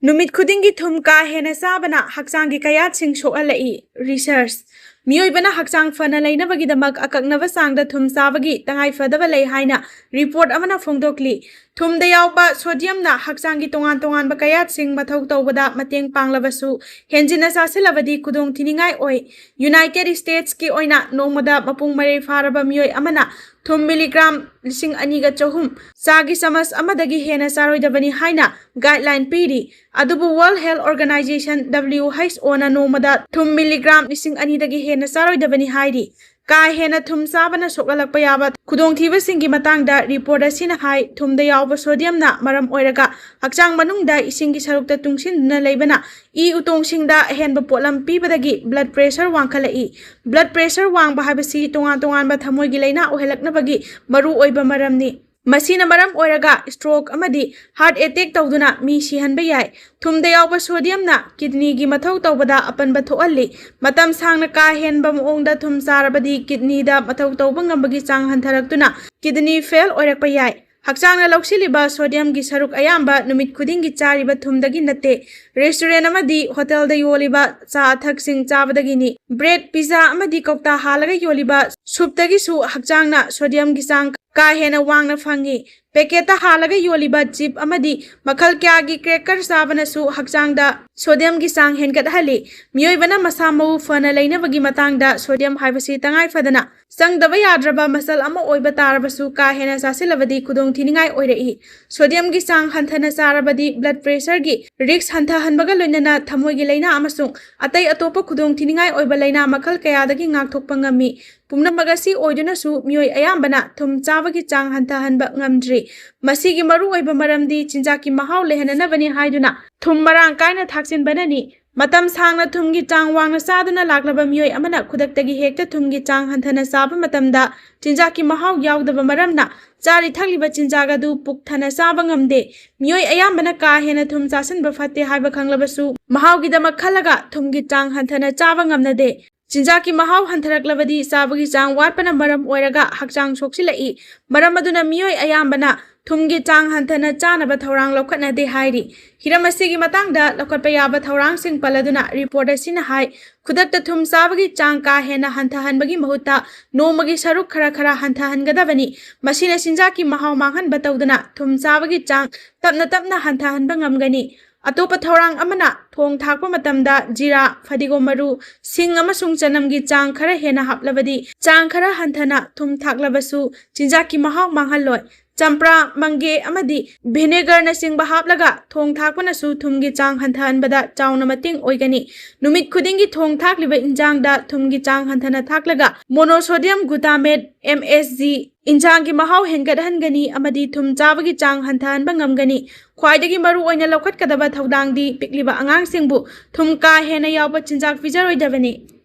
ꯅꯨꯃꯤꯠ ꯈꯨꯗꯤꯡꯒꯤ ꯊꯨꯝ ꯀꯥ ꯍꯦꯟꯅ ꯆꯥꯕꯅ ꯍꯛꯆꯥꯡꯒꯤ ꯀꯌꯥꯠꯁꯤꯡ ꯁꯣꯛꯍꯜꯂꯛꯏ꯫ ꯔꯤꯁꯔꯁ꯫ ꯃꯤꯑꯣꯏꯕꯅ ꯍꯛꯆꯥꯡ ꯐꯅ ꯂꯩꯅꯕꯒꯤꯗꯃꯛ ꯑꯀꯛꯅꯕ ꯆꯥꯡꯗ ꯊꯨꯝ ꯆꯥꯕꯒꯤ ꯇꯉꯥꯏꯐꯗꯕ ꯂꯩ ꯍꯥꯏꯅ ꯔꯤꯄꯣꯔꯠ ꯑꯃꯅ ꯐꯣꯡꯗꯣꯛꯂꯤ꯫ ꯊꯨꯝꯗ ꯌꯥꯎꯕ ꯁꯣꯗꯤꯌꯝꯅ ꯍꯛꯆꯥꯡꯒꯤ ꯇꯣꯉꯥꯟ ꯇꯣꯉꯥꯟꯕ ꯀꯌꯥꯠꯁꯤꯡ ꯃꯊꯧ ꯇꯧꯕꯗ ꯃꯇꯦꯡ ꯄꯥꯡꯂꯕꯁꯨ, ꯍꯦꯟꯖꯤꯟꯅ ꯆꯥꯁꯤꯜꯂꯕꯗꯤ ꯈꯨꯗꯣꯡ ꯊꯤꯅꯤꯡꯉꯥꯏ ꯑꯣꯏ꯫ ꯌꯨꯅꯥꯏꯇꯦꯗ ꯁ꯭ꯇꯦꯠꯁꯀꯤ ꯑꯣꯏꯅ ꯅꯣꯡꯃꯗ ꯃꯄꯨꯡ ꯃꯔꯩ ꯐꯥꯔꯕ ꯃꯤꯑꯣꯏ ꯑꯃꯅ ꯊꯨꯝ ꯃꯤꯂꯤꯒ꯭ꯔꯥꯝ ꯂꯤꯁꯤꯡ ꯑꯅꯤꯒ ꯆꯍꯨꯝ ꯆꯥꯒꯤ ꯆꯃꯁ ꯑꯃꯗꯒꯤ ꯍꯦꯟꯅ ꯆꯥꯔꯣꯏꯗꯕꯅꯤ ꯍꯥꯏꯅ ꯒꯥꯏꯗꯂꯥꯏꯟ ꯄꯤꯔꯤ꯫ ꯑꯗꯨꯕꯨ World Health Organization, W H O ꯅ ꯅꯣꯡꯃꯗ ꯊꯨꯝ ꯃꯤꯂꯤꯒ꯭ꯔꯥꯝ ꯂꯤꯁꯤꯡ ꯑꯅꯤꯗꯒꯤ ꯍꯦꯟꯅ ꯆꯥꯔꯣꯏꯗꯕꯅꯤ ꯍꯥꯏꯔꯤ꯫ ꯀꯥ ꯍꯦꯟꯅ ꯊꯨꯝ ꯆꯥꯕꯅ ꯁꯣꯛꯍꯜꯂꯛꯄ ꯌꯥꯕ ꯈꯨꯗꯣꯡꯊꯤꯕꯁꯤꯡꯒꯤ ꯃꯇꯥꯡꯗ ꯔꯤꯄꯣꯔꯠ ꯑꯁꯤꯅ ꯍꯥꯏ, ꯊꯨꯝꯗ ꯌꯥꯎꯕ ꯁꯣꯗꯤꯌꯝꯅ ꯃꯔꯝ ꯑꯣꯏꯔꯒ ꯍꯛꯆꯥꯡ ꯃꯅꯨꯡꯗ ꯏꯁꯤꯡꯒꯤ ꯁꯔꯨꯛꯇ ꯇꯨꯡꯁꯤꯟꯗꯨꯅ ꯂꯩꯕꯅ ꯏ ꯎꯇꯣꯡꯁꯤꯡꯗ ꯑꯍꯦꯟꯕ ꯄꯣꯠꯂꯝ ꯄꯤꯕꯗꯒꯤ blood pressure ꯋꯥꯡꯈꯠꯂꯛꯏ꯫ Blood pressure ꯋꯥꯡꯕ ꯍꯥꯏꯕꯁꯤ ꯇꯣꯉꯥꯟ ꯇꯣꯉꯥꯟꯕ ꯊꯃꯣꯏꯒꯤ ꯂꯥꯏꯅꯥ ꯑꯣꯏꯍꯜꯂꯛꯅꯕꯒꯤ ꯃꯔꯨꯑꯣꯏꯕ ꯃꯔꯝꯅꯤ꯫ ꯃꯁꯤꯅ ꯃꯔꯝ ꯑꯣꯏꯔꯒ stroke ꯑꯃꯗꯤ heart attack ꯇꯧꯗꯨꯅ ꯃꯤ ꯁꯤꯍꯟꯕ ꯌꯥꯏ꯫ ꯊꯨꯝꯗ ꯌꯥꯎꯕ ꯁꯣꯗꯤꯌꯝꯅ ꯀꯤꯗꯅꯤꯒꯤ ꯃꯊꯧ ꯇꯧꯕꯗ ꯑꯄꯟꯕ ꯊꯣꯛꯍꯜꯂꯤ꯫ ꯃꯇꯝ ꯁꯥꯡꯅ ꯀꯥ ꯍꯦꯟꯕ ꯃꯑꯣꯡꯗ ꯊꯨꯝ ꯆꯥꯔꯕꯗꯤ ꯀꯤꯗꯅꯤꯗ ꯃꯊꯧ ꯇꯧꯕ ꯉꯝꯕꯒꯤ ꯆꯥꯡ ꯍꯟꯊꯔꯛꯇꯨꯅ ꯀꯤꯗꯅꯤ ꯐꯦꯜ ꯑꯣꯏꯔꯛꯄ ꯌꯥꯏ꯫ ꯍꯛꯆꯥꯡꯅ ꯂꯧꯁꯤꯜꯂꯤꯕ ꯁꯣꯗꯤꯌꯝꯒꯤ ꯁꯔꯨꯛ ꯑꯌꯥꯝꯕ ꯅꯨꯃꯤꯠ ꯈꯨꯗꯤꯡꯒꯤ ꯆꯥꯔꯤꯕ ꯊꯨꯝꯗꯒꯤ ꯅꯠꯇꯦ, ꯔꯦꯁꯇꯨꯔꯦꯟ ꯑꯃꯗꯤ ꯍꯣꯇꯦꯜꯗ ꯌꯣꯜꯂꯤꯕ ꯆꯥ ꯑꯊꯛꯁꯤꯡ ꯆꯥꯕꯗꯒꯤꯅꯤ꯫ ꯕ꯭ꯔꯦꯗ, ꯄꯤꯖꯥ ꯑꯃꯗꯤ ꯀꯧꯇꯥ ꯍꯥꯜꯂꯒ ꯌꯣꯜꯂꯤꯕ ꯁꯨꯞꯇꯒꯤꯁꯨ ꯍꯛꯆꯥꯡꯅ ꯁꯣꯗꯤꯌꯝꯒꯤ ꯆꯥꯡ ꯀꯥ ꯍꯦꯟꯅ ꯋꯥꯡꯅ ꯐꯪꯏ꯫ ꯄꯦꯀꯦꯠꯇ ꯍꯥꯜꯂꯒ ꯌꯣꯜꯂꯤꯕ ꯆꯤꯞ ꯑꯃꯗꯤ ꯃꯈꯜ ꯀꯌꯥꯒꯤ ꯀ꯭ꯔꯦꯀꯔ ꯆꯥꯕꯅꯁꯨ ꯍꯛꯆꯥꯡꯗ ꯁꯣꯗꯤꯌꯝꯒꯤ ꯆꯥꯡ ꯍꯦꯟꯒꯠꯍꯜꯂꯤ꯫ ꯃꯤꯑꯣꯏꯕꯅ ꯃꯁꯥ ꯃꯎ ꯐꯅ ꯂꯩꯅꯕꯒꯤ ꯃꯇꯥꯡꯗ ꯁꯣꯗꯤꯌꯝ ꯍꯥꯏꯕꯁꯤ ꯇꯉꯥꯏ ꯐꯗꯅ ꯆꯪꯗꯕ ꯌꯥꯗ꯭ꯔꯕ ꯃꯆꯜ ꯑꯃ ꯑꯣꯏꯕ ꯇꯥꯔꯕꯁꯨ ꯀꯥ ꯍꯦꯟꯅ ꯆꯥꯁꯤꯜꯂꯕꯗꯤ ꯈꯨꯗꯣꯡꯊꯤꯅꯤꯡꯉꯥꯏ ꯑꯣꯏꯔꯛꯏ꯫ ꯁꯣꯗꯤꯌꯝꯒꯤ ꯆꯥꯡ ꯍꯟꯊꯅ ꯆꯥꯔꯕꯗꯤ blood pressureꯒꯤ risk ꯍꯟꯊꯍꯟꯕꯒ ꯂꯣꯏꯅꯅ ꯊꯃꯣꯏꯒꯤ ꯂꯥꯏꯅꯥ ꯑꯃꯁꯨꯡ ꯑꯇꯩ ꯑꯇꯣꯞꯄ ꯈꯨꯗꯣꯡꯊꯤꯅꯤꯡꯉꯥꯏ ꯑꯣꯏꯕ ꯂꯥꯏꯅꯥ ꯃꯈꯜ ꯀꯌꯥꯗꯒꯤ ꯉꯥꯛꯊꯣꯛꯄ ꯉꯝꯃꯤ꯫ ꯄꯨꯝꯅꯃꯛ ꯑꯁꯤ ꯑꯣꯏꯗꯨꯅꯁꯨ ꯃꯤꯑꯣꯏ ꯑꯌꯥꯝꯕꯅ ꯊꯨꯝ ꯆꯥꯕꯒꯤ ꯆꯥꯡ ꯍꯟꯊꯍꯟꯕ ꯉꯝꯗ꯭ꯔꯤ꯫ ꯃꯁꯤꯒꯤ ꯃꯔꯨꯑꯣꯏꯕ ꯃꯔꯝꯗꯤ ꯆꯤꯟꯖꯥꯛꯀꯤ ꯃꯍꯥꯎ ꯂꯩꯍꯟꯅꯕꯅꯤ ꯍꯥꯏꯗꯨꯅ ꯊꯨꯝ ꯃꯔꯥꯡ ꯀꯥꯏꯅ ꯊꯥꯛꯆꯤꯟꯕꯅꯅꯤ꯫ ꯃꯇꯝ ꯁꯥꯡꯅ ꯊꯨꯝꯒꯤ ꯆꯥꯡ ꯋꯥꯡꯅ ꯆꯥꯗꯨꯅ ꯂꯥꯛꯂꯕ ꯃꯤꯑꯣꯏ ꯑꯃꯅ ꯈꯨꯗꯛꯇꯒꯤ ꯍꯦꯛꯇ ꯊꯨꯝꯒꯤ ꯆꯥꯡ ꯍꯟꯊꯅ ꯆꯥꯕ ꯃꯇꯝꯗ ꯆꯤꯟꯖꯥꯛꯀꯤ ꯃꯍꯥꯎ ꯌꯥꯎꯗꯕ ꯃꯔꯝꯅ ꯆꯥꯔꯤ ꯊꯛꯂꯤꯕ ꯆꯤꯟꯖꯥꯛ ꯑꯗꯨ ꯄꯨꯛ ꯊꯟꯅ ꯆꯥꯕ ꯉꯝꯗꯦ꯫ ꯃꯤꯑꯣꯏ ꯑꯌꯥꯝꯕꯅ ꯀꯥ ꯍꯦꯟꯅ ꯊꯨꯝ ꯆꯥꯁꯤꯟꯕ ꯐꯠꯇꯦ ꯍꯥꯏꯕ ꯈꯪꯂꯕꯁꯨ ꯃꯍꯥꯎꯒꯤꯗꯃꯛ ꯈꯜꯂꯒ ꯊꯨꯝꯒꯤ ꯆꯥꯡ ꯍꯟꯊꯅ ꯆꯥꯕ ꯉꯝꯅꯗꯦ꯫ ꯆꯤꯟꯖꯥꯛꯀꯤ ꯃꯍꯥꯎ ꯍꯟꯊꯔꯛꯂꯕꯗꯤ ꯆꯥꯕꯒꯤ ꯆꯥꯡ ꯋꯥꯠꯄꯅ ꯃꯔꯝ ꯑꯣꯏꯔꯒ ꯍꯛꯆꯥꯡ ꯁꯣꯛꯆꯤꯜꯂꯛꯏ꯫ ꯃꯔꯝ ꯑꯗꯨꯅ ꯃꯤꯑꯣꯏ ꯑꯌꯥꯝꯕꯅ ꯊꯨꯝꯒꯤ ꯆꯥꯡ ꯍꯟꯊꯅ ꯆꯥꯅꯕ ꯊꯧꯔꯥꯡ ꯂꯧꯈꯠꯅꯗꯦ ꯍꯥꯏꯔꯤ꯫ ꯍꯤꯔꯝ ꯑꯁꯤꯒꯤ ꯃꯇꯥꯡꯗ ꯂꯧꯈꯠꯄ ꯌꯥꯕ ꯊꯧꯔꯥꯡꯁꯤꯡ ꯄꯜꯂꯗꯨꯅ ꯔꯤꯄꯣꯔꯠ ꯑꯁꯤꯅ ꯍꯥꯏ, ꯈꯨꯗꯛꯇ ꯊꯨꯝ ꯆꯥꯕꯒꯤ ꯆꯥꯡ ꯀꯥ ꯍꯦꯟꯅ ꯍꯟꯊꯍꯟꯕꯒꯤ ꯃꯍꯨꯠꯇ ꯅꯣꯡꯃꯒꯤ ꯁꯔꯨꯛ ꯈꯔ ꯈꯔ ꯍꯟꯊꯍꯟꯒꯗꯕꯅꯤ꯫ ꯃꯁꯤꯅ ꯆꯤꯟꯖꯥꯛꯀꯤ ꯃꯍꯥꯎ ꯃꯥꯡꯍꯟꯕ ꯇꯧꯗꯅ ꯊꯨꯝ ꯆꯥꯕꯒꯤ ꯆꯥꯡ ꯇꯞꯅ ꯇꯞꯅ ꯍꯟꯊꯍꯟꯕ ꯉꯝꯒꯅꯤ꯫ ꯑꯇꯣꯞꯄ ꯊꯧꯔꯥꯡ ꯑꯃꯅ, ꯊꯣꯡ ꯊꯥꯛꯄ ꯃꯇꯝꯗ ꯖꯤꯔꯥ, ꯐꯗꯤꯒꯣꯝ ꯃꯔꯨ, ꯁꯤꯡ ꯑꯃꯁꯨꯡ ꯆꯅꯝꯒꯤ ꯆꯥꯡ ꯈꯔ ꯍꯦꯟꯅ ꯍꯥꯞꯂꯕꯗꯤ ꯆꯥꯡ ꯈꯔ ꯍꯟꯊꯅ ꯊꯨꯝ ꯊꯥꯛꯂꯕꯁꯨ ꯆꯤꯟꯖꯥꯛꯀꯤ ꯃꯍꯥꯎ ꯃꯥꯡꯍꯜꯂꯣꯏ꯫ ꯆꯝꯄ꯭ꯔꯥ, ꯃꯪꯒꯦ ꯑꯃꯗꯤ ꯚꯤꯅꯦꯒꯔꯅꯆꯤꯡꯕ ꯍꯥꯞꯂꯒ ꯊꯣꯡ ꯊꯥꯛꯄꯅꯁꯨ ꯊꯨꯝꯒꯤ ꯆꯥꯡ ꯍꯟꯊꯍꯟꯕꯗ ꯆꯥꯎꯅ ꯃꯇꯦꯡ ꯑꯣꯏꯒꯅꯤ꯫ ꯅꯨꯃꯤꯠ ꯈꯨꯗꯤꯡꯒꯤ ꯊꯣꯡ ꯊꯥꯛꯂꯤꯕ ꯏꯟꯖꯥꯡꯗ ꯊꯨꯝꯒꯤ ꯆꯥꯡ ꯍꯟꯊꯅ ꯊꯥꯛꯂꯒ monosodium glutamate, M S G, ꯏꯟꯖꯥꯡꯒꯤ ꯃꯍꯥꯎ ꯍꯦꯟꯒꯠꯍꯟꯒꯅꯤ ꯑꯃꯗꯤ ꯊꯨꯝ ꯆꯥꯕꯒꯤ ꯆꯥꯡ ꯍꯟꯊꯍꯟꯕ ꯉꯝꯒꯅꯤ꯫ ꯈ꯭ꯋꯥꯏꯗꯒꯤ ꯃꯔꯨ ꯑꯣꯏꯅ ꯂꯧꯈꯠꯀꯗꯕ ꯊꯧꯗꯥꯡꯗꯤ ꯄꯤꯛꯂꯤꯕ ꯑꯉꯥꯡꯁꯤꯡꯕꯨ ꯊꯨꯝ ꯀꯥ ꯍꯦꯟꯅ ꯌꯥꯎꯕ ꯆꯤꯟꯖꯥꯛ ꯄꯤꯖꯔꯣꯏꯗꯕꯅꯤ꯫